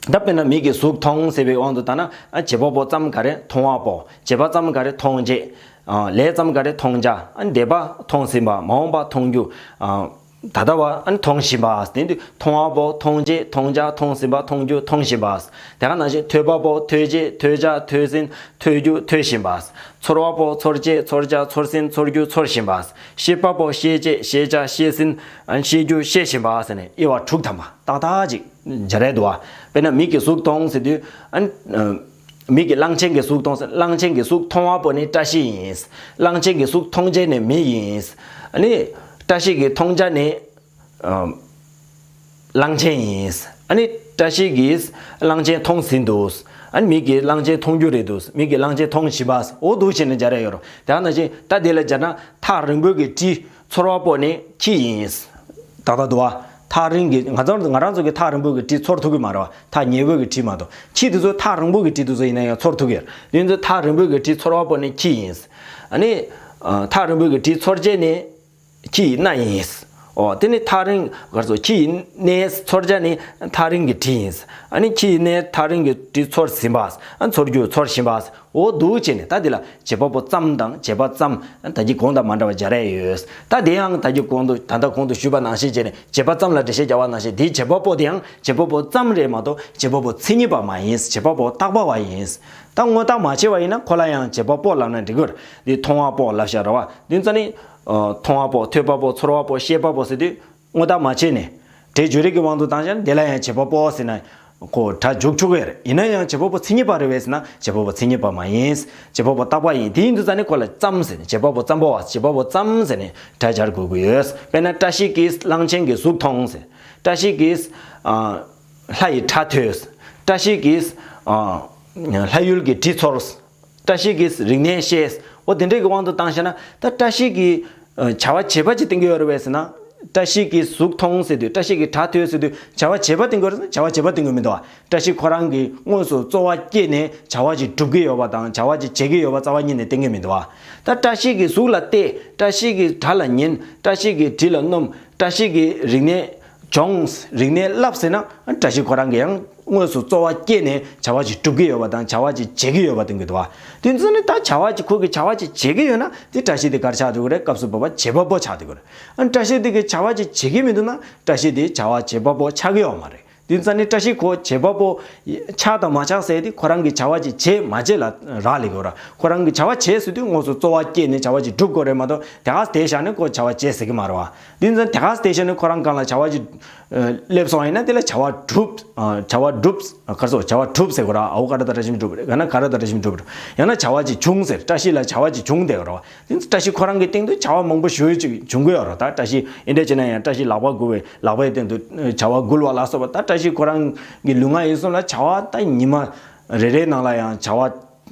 ད་དཔེར་ན་མིག་གིས་གཟུགས་མཐོང་ཟེར་བའི་དབང་དུ་བཏང་ན་ཨ་བྱེད་པ་པོ་ཙམ་ག་རེ་མཐོང་བ་པོ། བྱེད་པ་ཙམ་ག་རེ་མཐོང་བྱེད། ཨ་ལས་ཙམ་ག་རེ་མཐོང་བྱ། ཨ་འདས་པ་མཐོང་ཟིན་པ། མ་འོངས་པ་མཐོང་རྒྱུ། ཨ་ད་ལྟ་བ་ཨ་ནི་མཐོང་བཞིན་པ། དེ་དུས་མཐོང་བ་པོ་མཐོང་བྱེད་མཐོང་བྱ་མཐོང་ཟིན་པ་མཐོང་རྒྱུ་མཐོང་བཞིན་པ། དེ་ག་ནང་བཞིན་ཐོས་པ་པོ་ཐོས་བྱེད་ཐོས་བྱ་ཐོས་ཟིན་ཐོས་རྒྱུ་ཐོས་བཞིན་པ། ཚོར་བ་པོ་ཚོར་བྱེད་ཚོར་བྱ་ཚོར་ཟིན་ཚོར་རྒྱུ་ཚོར་བཞིན་པ། ཤེས་པ་པོ་ཤེས་བྱེད་ཤེས་བྱ་ཤེས་ཟིན་ཨ་ནི་ཤེས་རྒྱུ་ཤེས་བཞིན་པ་ཟེར་ནས་དབྱེ་བ་དྲུག་ཐམ་པ་ཏག་ཏག་ཅིག་སྦྱར་ཡས་འདུག་ཨ། དཔེར་ན་མིག་གིས་གཟུགས་མཐོང་ཟེར་དུས་ཨ་ནི། མིག་གིས་གླང་ཆེན་གྱི་གཟུགས་མཐོང་ཟེར། གླང་ཆེན་གྱི་གཟུགས་མཐོང་བ་པོ་ནི་བཀྲ་ཤིས་ཡིན། གླང་ཆེན་གྱི་གཟུགས་མཐོང་བྱེད་ནི་མི་ཡིན། ཨ་ནི་བཀྲ་ཤིས་ཀྱི་མཐོང་བྱ་ནི་ཨ་གླང་ཆེན་ཡིན། ཨ་ནི་བཀྲ་ཤིས་ཀྱིས་གླང་ཆེན་མཐོང་ཟིན་འདུག་ཨ་ནི་མིག་གིས་གླང་ཆེན་མཐོང་རྒྱུ་རེད་འདུག་མིག་གིས་གླང་ཆེན་མཐོང་བཞིན་པ། འོ་འདུག་བྱས་ནས་སྦྱར་ཡས་ཡོད་རེད། དེ་ནང་བཞིན་ད་དེ་ལ་སྦྱར་ན་ཐག་རིང་པོའི་གི་གྲི། ཚོར་བ་པོ་ནི་ཁྱི་ཡིན། ཏག་ཏག་འདུག་ཨ། ཐག་རིང་གི་ང་ཚོ་ང་རང་ཚོ་གི་ཐག་རིང་པོ་གི་གྲི་ཚོར་ཐུབ་ཀྱི་མ་རེད་བ། ཐག་ཉེ་པོ་གི་གྲི་མ་གཏོགས། ཁྱི་དེ་ཚོ་ཐག་རིང་པོ་གི་གྲི་དེ་ཚོ་ཡིན་ན་ཡང་ཚོར་ཐུབ་ཀྱི་རེད། དེ་ཚོ་ཐག་རིང་པོ་གི་གྲི་ཚོར་བ་པོ་ནི་ཁྱི་ཡིན། ཨ་ནི། ཨ་ཐག་རིང་པོ་གི་གྲི་ཚོར་བྱེད་ནི་ཁྱི་ཡི་སྣ་ཡིན། འོ་དེ་ནི་ཐག་རིང་གར་སོ་ཁྱི་ཡི་སྣའི་ཚོར་བྱ་ནི་ཐག་རིང་གི་གྲི་ཡིན། ཨ་ནི་ཁྱི་ཡི་སྣའི་ཐག་རིང་གི་གྲི་ཚོར་ཟིན་པ། ཨ་ཚོར་རྒྱུ་ཚོར་བཞིན་པ། འོ་འདུག་བྱས་ནས་ད་འདི་ལ་བྱེད་པ་པོ་ཙམ་དང་བྱེད་པ་ཙམ་ད་གིན་གོང་དང་མ་འདྲ་བ་སྦྱར་ཡས་ཡོད། ད་དེ་ཡང་ད་གིན་གོང་དུ་ད་ལྟ་གོང་དུ་ཞུས་པ་ནང་བཞིན་བྱས་ནས་བྱེད་པ་ཙམ་ལ་འགྲེལ་བཤད་རྒྱག་པ་ནང་བཞིན་དེའི་བྱེད་པ་པོ་དེ་ཡང་བྱེད་པ་པོ་ཙམ་རེད་མ་གཏོགས་བྱེད་པ་པོ་མཚན་ཉིད་པ་མ་ཡིན། བྱེད་པ་པོ་བཏགས་པ་བ་ཡིན། ད་དངོས་བཏགས་མ་བྱས་པ་ཡིན་ན་ཁོ་ལ་ཡང་བྱེད་པ་པོ་ལབ་ན་འགྲིག་གི་རེད། འདི་མཐོང་བ་པོ་ལབ་བཞག་རེད་བ། འདི་ཚོ་ནི་མཐོང་བ་པོ་ཐོས་པ་པོ་ཚོར་བ་པོ་ཤེས་པ་པོ་ཟེར་དུས། དངོས་བཏགས་མ་བྱས་ནས། སྒྲའི་བརྗོད་རིགས་ཀྱི་དབང་དུ་བཏང་བྱས་ན་དེ་ལ་ཡང་བྱེད་པ་པོ་ཟེར་ན། ཁོ་སྒྲ་འཇུག་ཆོག་གི་རེད། ཡིན་ན་ཡང་བྱེད་པ་པོ་མཚན་ཉིད་པ་རེད་པས་ཟེར་ན་བྱེད་པ་པོ་མཚན་ཉིད་པ་མ་ཡིན། བྱེད་པ་པོ་བཏགས་པ་ཡིན། དེ་ཡིན་དུས་ཙ་ནི་ཁོ་ལ་ཙམ་ཟེར་ནས་བྱེད་པ་པོ་ཙམ་པོ་བ་བྱེད་པ་པོ་ཙམ་ཟེར་ནས་སྒྲ་སྦྱར་དགོས་ཀྱི་ཡོད། དཔེར་ན་བཀྲ་ཤིས་ཀྱིས་གླང་ཆེན་གྱི་གཟུགས་མཐོང་ཟེར། བཀྲ་ཤིས་ཀྱིས། ཨ། ལྷ་ཡི་སྒྲ་ཐོས། བཀྲ་ཤིས་ཀྱིས། ཨ། ལྷ་ཡུལ་གྱི་དྲི་ཚོར། བཀྲ་ཤིས་ཀྱིས་རིག་གནས་ཤེས། འོ་དེ་འདྲའི་གི་དབང་དུ་བཏང་བྱས་ན་ད་བཀྲ་ཤིས་ཀྱིས་བྱ་བ་བྱེད་པ་ཅིག་བསྟན་གྱི་ཡོད་རེད་པས་ཟེར་ན། བཀྲ་ཤིས་ཀྱིས་གཟུགས་མཐོང་ཟེར་དུས་བཀྲ་ཤིས་ཀྱིས་སྒྲ་ཐོས་ཟེར་དུས་བྱ་བ་བྱེད་པ་བསྟན་གྱི་ཡོད་རེད་ཟེར་ན་བྱ་བ་བྱེད་པ་བསྟན་གྱི་མི་འདུག་བ། བཀྲ་ཤིས་ཁོ་རང་གིས་དངོས་སུ་རྩོལ་བ་བསྐྱེད་ནས་བྱ་བ་ཅིག་སྒྲུབ་ཀྱི་ཡོད་པ་དང་བྱ་བ་ཅིག་བྱེད་ཀྱི་ཡོད་པ་རྩ་བ་ཉིད་ནས་བསྟན་གྱི་མི་འདུག་བ། ད་བཀྲ་ཤིས་ཀྱིས་གཟུགས་ལ་བལྟས། བཀྲ་ཤིས་ཀྱིས་སྒྲ་ལ་ཉན། བཀྲ་ཤིས་ཀྱིས་དྲི་ལ་སྣོམ། བཀྲ་ཤིས་ཀྱིས་རིག་གནས་སྦྱོངས། རིག་གནས་བསླབས་ཟེར་ན་བཀྲ་ཤིས་ཁོ་རང་གིས་ཡང་དངོས་སུ་རྩོལ་བ་བསྐྱེད་ནས་བྱ་བ་ཅིག་སྒྲུབ་ཀྱི་ཡོད་པ་དང་བྱ་བ་ཅིག་བྱེད་ཀྱི་ཡོད་པ་སྟོན་གྱི་འདུག་བ། དེ་ཚོ་ནི་ད་བྱ་བ་ཅིག་ཁོ་གིས་བྱ་བ་ཅིག་བྱེད་ཀྱི་ཡོད་ན་དེ་བཀྲ་ཤིས་དེ་ག་རེ་ཆགས་འགྲོ་གི་རེད། སྐབས་སུ་བབ་པ་བྱེད་པ་པོ་ཆགས་འགྲོ་གི་རེད། ཨ་བཀྲ་ཤིས་དེ་གིས་བྱ་བ་ཅིག་བྱེད་ཀྱི་མི་འདུག་ན་བཀྲ་ཤིས་དེ་བྱ་བ་བྱེད་པ་པོ་ཆགས་ཀྱི་ཡོད་མ་རེད། དེ་ཚོ་ནི་བཀྲ་ཤིས་ཁོ་བྱེད་པ་པོ་ཆགས་དང་མ་ཆགས་ཟེར་དེ་ཁོ་རང་གིས་བྱ་བ་ཅིག་བྱེད་མ་བྱེད་ལ་རག་ལས་དགོས་ར། ཁོ་རང་གིས་བྱ་བ་བྱེད་ཟེར་དུས་དངོས་སུ་རྩོལ་བ་བསྐྱེད་ནས་བྱ་བ་ཅིག་སྒྲུབ་དགོས་རེད་མ་གཏོགས་དེ་ག་དེ་བཞག་ནས་ཁོ་བྱ་བ་བྱེད་ཟེར་གྱི་མ་རེད་བ། དེ་ཚོ་དེ་ག་དེ་བཞག་ནས་ཁོ་རང་སྒང་ལ་བྱ་བ་ཅིག་སླེབས་སོང་ཡིན་ན་དེ་ལ་བྱ་བ་སྒྲུབ། བྱ་བ་སྒྲུབ། ག་རེ་ཟེར། བྱ་བ་སྒྲུབ་ཟེར་དགོས་ར། ཨའུ་ག་ར་ད་ར་ཞིམ་སྒྲུབ་རེད། ག་ན་ག་ར་ད་ར་ཞིམ་སྒྲུབ་རེད། ཡང་ན་བྱ་བ་ཅིག་བྱུང་ཟེར། བཀྲ་ཤིས་ལ་བྱ་བ་ཅིག་བྱུང་བསྡད་དགོས་ར་བ། དེ་ཚོ་བཀྲ་ཤིས་ཁོ་རང་གི་སྟེང་དུ་བྱ་བ་མང་པོ་ཞེ་ཅིག་འབྱུང་གི་ཡོད་རེད། ད་བཀྲ་ཤིས་ཨེ་འདྲ་བྱས་ན་ཡང་བཀྲ་ཤིས་ལག་པ་འགུལ་བའི་ལག་པའི་སྟེང་དུ་བྱ་བ་འགུལ་བ་ལ་སོགས་པ། ད་བཀྲ་ཤིས་ཁོ་རང་གི་ལུས་ངག་ཡིད་གསུམ་ལ་བྱ་བ་ད་ཉི་མ་རེ་རེའི་ནང་ལ་ཡང་བྱ་བ་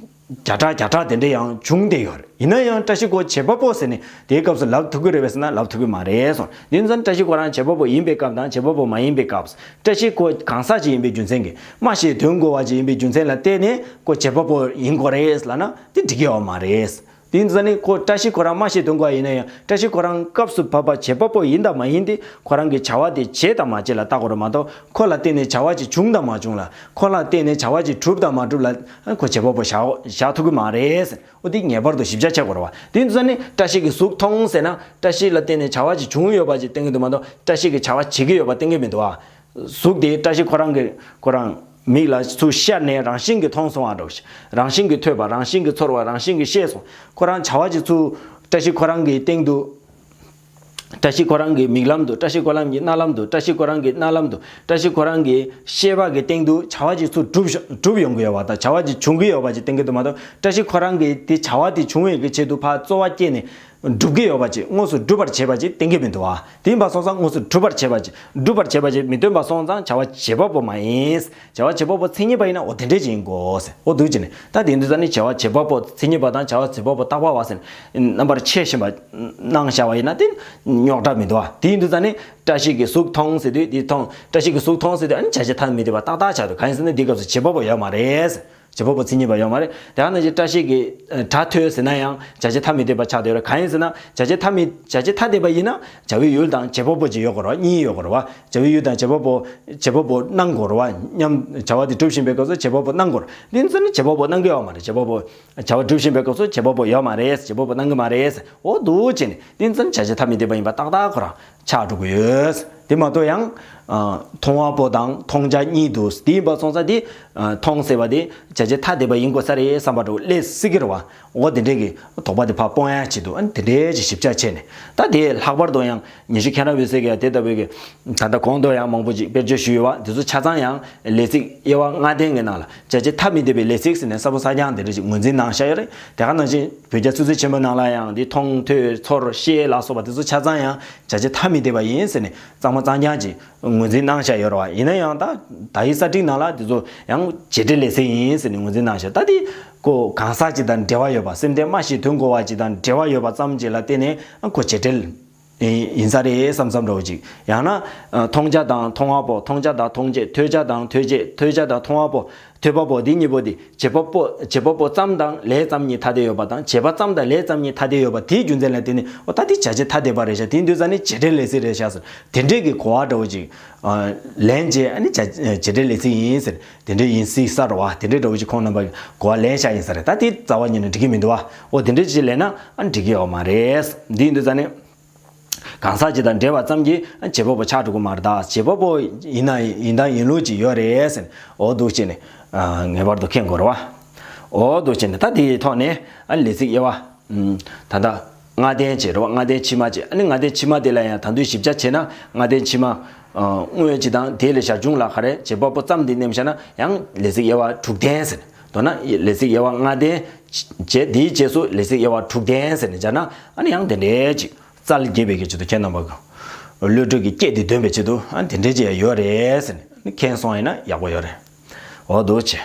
བརྒྱ་ཕྲག་བརྒྱ་ཕྲག་དེ་འདྲ་ཡང་འབྱུང་བསྡད་ཡོད་རེད། ཡིན་ན་ཡང་བཀྲ་ཤིས་ཁོ་བྱེད་པ་པོ་ཟེར་ནས་དེའི་སྐབས་སུ་ལབ་ཐུབ་ཀྱི་རེད་པས་ཟེར་ན་ལབ་ཐུབ་ཀྱི་མ་རེད་གསུངས། དེ་ཚོ་བཀྲ་ཤིས་ཁོ་རང་བྱེད་པ་པོ་ཡིན་པའི་སྐབས་དང་བྱེད་པ་པོ་མ་ཡིན་པའི་སྐབས། བཀྲ་ཤིས་ཁོ་གང་ཟག་ཅིག་ཡིན་པའི་རྒྱུ་མཚན་གྱིས། སྨྲ་ཤེས་དོན་གོ་བ་ཅིག་ཡིན་པའི་རྒྱུ་མཚན་ལ་བརྟེན་ནས་ཁོ་བྱེད་པ་པོ་ཡིན་དགོས་རེད་ལབ་ན་དེ་འགྲིག་གི་ཡོད་མ་རེད། དེ་ཡིན་ཙང་ནི་ཁོ་བཀྲ་ཤིས་ཁོ་རང་སྨྲ་ཤེས་དོན་གོ་བ་ཡིན་ན་ཡང་བཀྲ་ཤིས་ཁོ་རང་སྐབས་སུ་བབ་པ་བྱེད་པ་པོ་ཡིན་དང་མ་ཡིན་དེ་ཁོ་རང་གི་བྱ་བ་དེ་བྱེད་དང་མ་བྱེད་ལ་བལྟ་དགོས་རེད་མ་གཏོགས་ཁོ་ལ་བརྟེན་ནས་བྱ་བ་ཅིག་བྱུང་དང་མ་བྱུང་ལ། ཁོ་ལ་བརྟེན་ནས་བྱ་བ་ཅིག་གྲུབ་དང་མ་གྲུབ་ལ་ཁོ་བྱེད་པ་པོ་བཞག་བཞག་ཐུབ་ཀྱི་མ་རེད། འོ་དེ་ངེས་པར་དུ་ཞིབ་ཆ་བྱེད་དགོས་རེད་བ། དེ་ཡིན་ཙང་ནི་བཀྲ་ཤིས་ཀྱི་གཟུགས་མཐོང་ཟེར་ན་བཀྲ་ཤིས་ལ་བརྟེན་ནས་བྱ་བ་ཅིག་བྱུང་ཡོད་པ་ཅིག་བསྟན་གྱི་འདུག་མ་གཏོགས་བཀྲ་ཤིས་ཀྱིས་བྱ་བ་བྱེད་ཀྱི་ཡོད་པ་བསྟན་གྱི་མི་འདུག་བ། གཟུགས་དེ་བཀྲ་ཤིས་ཁོ་རང་གི་ཁོ་རང་མིག་ལ་ཚུར་ཤར་ནས་རང་བཞིན་གྱིས་མཐོང་སོང་བ་འདྲ་བོ་ཞིག་རང་བཞིན་གྱིས་ཐོས་པ་རང་བཞིན་གྱིས་ཚོར་བ་རང་བཞིན་གྱིས་ཤེས་སོང་། ཁོ་རང་བྱ་བ་ཅིག་ཚུར་ བཀྲ་ཤིས་ཁོ་རང་གི་སྟེང་དུ། བཀྲ་ཤིས་ཁོ་རང་གི་མིག་ལམ་དུ། བཀྲ་ཤིས་ཁོ་རང་གི་རྣ་ལམ་དུ། བཀྲ་ཤིས་ཁོ་རང་གི་རྣ་ལམ་དུ། བཀྲ་ཤིས་ཁོ་རང་གི་ཤེས་པ་གི་སྟེང་དུ་བྱ་བ་ཅིག་ཚུར་གྲུབ་ཤོག་གྲུབ་ཡོང་གི་ཡོད་པ་དང་། བྱ་བ་ཅིག་བྱུང་གི་ཡོད་པ་ཅིག་བསྟན་གྱི་འདུག་མ་གཏོགས། བཀྲ་ཤིས་ཁོ་རང་གི་དེ་བྱ་བ་དེ་བྱུང་བའི་གི་ཆེད་དུ་ཕར་རྩོལ་བ་བསྐྱེད་ནས་སྒྲུབ་ཀྱི་ཡོད་པ་ཅིག་དངོས་སུ་སྒྲུབ་པར་བྱེད་པ་ཅིག་བསྟན་གྱི་མི་འདུག་བ། དེ་ཡིན་པ་སོང་ཙང་དངོས་སུ་སྒྲུབ་པར་བྱེད་པ་ཅིག་སྒྲུབ་པར་བྱེད་པ་ཅིག་མི་སྟོན་པ་སོང་ཙང་བྱ་བ་བྱེད་པ་པོ་མ་ཡིན། བྱ་བ་བྱེད་པ་པོ་མཚན་ཉིད་པ་ཡིན་ན་འོ་དེ་འདྲས་ཅིག་ཡིན་དགོས་ཟེར། འོ་འདུག་ཅེ་ནས། ད་དེ་འདུག་ཙང་ནི་བྱ་བ་བྱེད་པ་པོ་མཚན་ཉིད་པ་དང་བྱ་བ་བྱེད་པ་པོ་རྟག་པ་བ་ཟེར་རྣམ་པར་ཕྱེ་བཞིན་པ་སྣང་བྱ་བ་ཡིན་ན་དེ་རྙོག་དྲ་མི་འདུག་བ། དེ་འདུག་ཙང་ནི་བཀྲ་ཤིས་ཀྱི་གཟུགས་མཐོང་ཟེར་དུས་དེ་མཐོང་། བཀྲ་ཤིས་ཀྱི་གཟུགས་མཐོང་ཟེར་དུས་ཨ་ནི་བྱ་བྱེད་ཐ་མི་དད་པ་ཏག་ཏག་ཆགས་འདུག་གང་ཡིན་ཟེར་ན་འདི་སྐབས་སུ་བྱེད་པ་པོ་ཡོད་མ་རེད། བྱེད་པ་པོ་མཚན་ཉིད་པ་ཡོད་མ་རེད། དེ་ཡང་ན་ཅིག་བཀྲ་ཤིས་ཀྱི་ཨ་སྒྲ་ཐོས་ཟེར་ན་ཡང་བྱ་བྱེད་ཐ་མི་དད་པ་ཆགས་བསྡད་ཡོད་རེད། གང་ཡིན་ཟེར་ན་བྱ་བྱེད་ཐ་མི་བྱ་བྱེད་ཐ་དད་པ་ཡིན་ན་བྱ་བའི་ཡུལ་དང་བྱེད་པ་པོ་ཅིག་ཡོད་དགོས་རེད་བ། གཉིས་ཡོད་དགོས་རེད་བ། བྱ་བའི་ཡུལ་དང་བྱེད་པ་པོ་བྱེད་པ་པོ་སྣང་དགོས་རེད་བ། མཉམ་བྱ་བ་དེ་སྒྲུབ་བཞིན་པའི་སྐབས་སུ་བྱེད་པ་པོ་སྣང་དགོས་རེད། འདི་ཚོ་ནི་བྱེད་པ་པོ་སྣང་གི་ཡོད་མ་རེད། བྱེད་པ་པོ་བྱ་བ་སྒྲུབ་བཞིན་པའི་སྐབས་སུ་བྱེད་པ་པོ་ཡོད་མ་རེད། བྱེད་པ་པོ་སྣང་གི་མ་རེད། འོ་འདུག་ཅེ་ནས་འདི་ཚོ་ནི་བྱ་བྱེད་ཐ་མི་དད་པ་ཡིན་པ་ཏག་ཏག་ཁོ་རང་ཆགས་འགྲོ་གི་ཡོད། དེ་མ་གཏོགས་ཡང་ཨ་མཐོང་བ་པོ་དང་མཐོང་བྱ་གཉིས་འདུག་དེ་ཡིན་པ་སོང་ཙང་དེ་ཨ་མཐོང་ཟེར་བ་དེ་བྱ་བྱེད་ཐ་དད་པ་ཡིན་དགོས་ས་རེད་བསམ་པ་འདྲ་བོ་སླེབས་སྲིད་ཀྱི་རེད་བ། འོ་དེ་འདྲས་ཀྱི་དོགས་པ་དེ་ཕར་སྤོང་ཡ་ཆེད་དུ་ཨ་ནི་དེ་འདྲས་ཀྱི་ཞིབ་ཆ་བྱས་ནས། ད་དེ་ལྷག་པར་དུ་ཡང་ཉི་ཤུ་མཁྱེན་རབ་འོད་གསལ་གྱིས་དེ་ལྟ་བུའི་གི་ད་ལྟ་གོང་དུ་ཡང་མང་པོ་ཅིག་དཔེར་བརྗོད་ཞུས་ཡོད་བ། དེ་ཚོ་ཆ་ཚང་ཡང་ལས་ཚིག་དབྱེ་བ་ལྔ་ལྡན་གྱི་ནང་ལ་བྱ་བྱེད་ཐ་མི་དད་པའི་ལས་ཚིག་ཟེར་ནས་གསལ་པོ་གསལ་རྐྱང་དེ་འདྲ་ཅིག་ངོས་འཛིན་གནང་བཞག་ཡོད་རེད། དེ་ག་ནང་བཞིན་བོད་རྒྱ་ཚིག་མཛོད་ཆེན་མོའི་ནང་ལ་ཡང་འདི་མཐོང་ཐོས་ཚོར་ཤེས་ལ་སོགས་པ་དེ་ཚོ་ཆ་ཚང་ཡང་བྱ་བྱེད་ཐ་མི་དད་པ་ཡིན་ཟེར་ནས་གཙང་མ་གཙང་རྐྱང་ཅིག་ངོས་འཛིན་གནང་བཞག་ཡོད་རེད་བ། ཡིན་ན་ཡང་ད་ད་ཡི་གསར་བསྒྲིགས་ནང་ལ་དེ་ཚོ་ཡང་བྱེད་འབྲེལ་ལས་ཚིག་ཡིན་ཟེར་ནས་ངོས་འཛིན་གནང་བཞག་ད་དེ་ཁོ་གང་ཟག་ཅིག་དང་འབྲེལ་བ་ཡོད་པ། སེམས་ལྡན་སྨྲ་ཤེས་དོན་གོ་བ་ཅིག་དང་འབྲེལ་བ་ཡོད་པ་ཙམ་ཅིག་ལ་བརྟེན་ནས་ཁོ་བྱེད་འབྲེལ་ཡིན་ས་རེད་བསམ་བསམ་འདྲ་བོ་ཅིག་ཡང་ན་ཨ་མཐོང་བྱ་དང་མཐོང་བ་པོ། མཐོང་བྱ་དང་མཐོང་བྱེད། ཐོས་བྱ་དང་ཐོས་བྱེད། ཐོས་བྱ་དང་མཐོང་བ་པོ། ཐོས་པ་པོ། འདི་གཉིས་པོ་འདི་བྱེད་པ་པོ། བྱེད་པ་པོ་ཙམ་དང་ལས་ཙམ་གཉིས་ཐ་དད་ཡོད་པ་དང་། བྱེད་པ་ཙམ་དང་ལས་ཙམ་གཉིས་ཐ་དད་ཡོད་པ་དེའི་རྒྱུ་མཚན་ལ་བརྟེན་ནས་འོ་ད་འདི་བྱ་བྱེད་ཐ་དད་པ་རེད་ཤག་དེ་འདུག་ཙང་ནི་བྱེད་འབྲེལ་ལས་ཚིག་རེད་ཤག་ཟེར་དེ་འདྲས་ཀྱི་གོ་བ་འདྲ་བོ་ཅིག་ཨ་ལེན་བྱས། ཨ་ནི་བྱ་བྱེད་འབྲེལ་ལས་ཚིག་ཡིན་ཟེར་དེ་འདྲས་ཡིན་སྲིད་ས་རེད་བ། དེ་འདྲས་འདྲ་བོ་ཅིག་ཁོང་རྣམ་པ་གི་གོ་བ་ལེན་ཤག་ཡིན་ས་རེད། ད་དེ་རྩ་བ་ཉིད་ནས་འགྲིག་གི་མི་འདུག་བ། འོ་དེ་འདྲས་ཅིག་ལེན་ན་ཨ་འགྲིག་གི་ཡོད་མ་རེད། འདི་ཡིན་དུས་ཙང་ནི། གང་ཟག་ཅིག་དང་འབྲེལ་བ་ཙམ་གྱིས་བྱེད་པ་པོ་ཆགས་འགྲོ་གི་མ་རེད། ད་བྱེད་པ་པོ་ཡིན་ན་ཡིན་སྟངས་ཡིན་ལུགས་ཅིག་ཡོད་རེད་ཟེར་ནས་འོ་འདུག་བྱས་ནས་ངེས་པར་དུ་མཁྱེན་དགོས་རེད་བ། འོ་འདུག་བྱས་ནས་ད་དེའི་ཐོག་ནས་ཨ་ལས་ཚིག་དབྱེ་བ། ད་ལྟ་ལྔ་ལྡན་བྱས་རེད་བ། ལྔ་ལྡན་ཕྱི་མ་བྱས། ཨ་ནི་ལྔ་ལྡན་ཕྱི་མ་དེ་ལ་ཡང་ད་དུང་ཞིབ་ཆ་བྱས་ན་ལྔ་ལྡན་ཕྱི་མ་དངོས་ཅིག་དང་དེ་ལས་ཞར་བྱུང་ལ་ག་རེ་བྱེད་པ་པོ་ཙམ་དེ་ནེམ་བཞག་ན་ཡང་ལས་ཚིག་དབྱེ་བ་དྲུག་ལྡན་ཟེར་ནས། མདོར་ན་ལས་ཚིག་དབྱེ་བ་ལྔ་ལྡན་བྱས། དེའི་རྗེས་སུ་ལས་ཚིག་དབྱེ་བ་དྲུག་ལྡན་ཟེར་ནས་སྦྱར་ན་ཨ་ནི་ཡང་དེ་འདྲའི་ཅིག་རྩལ་རྒྱས་པའི་གི་ཆེད་དུ་ཁྱེད་རྣམ་པ་གི་བློ་གྲོས་ཀྱི་སྐད་དེ་འདོན་པའི་ཆེད་དུ་ཨ་དེ་འདྲའི་ཅིག་ཡོད་རེད་ཟེར་ནས་མཁྱེན་སོང་ཡིན་ན་ཡག་པོ་ཡོད་རེད། འོ་འདུག་བྱས།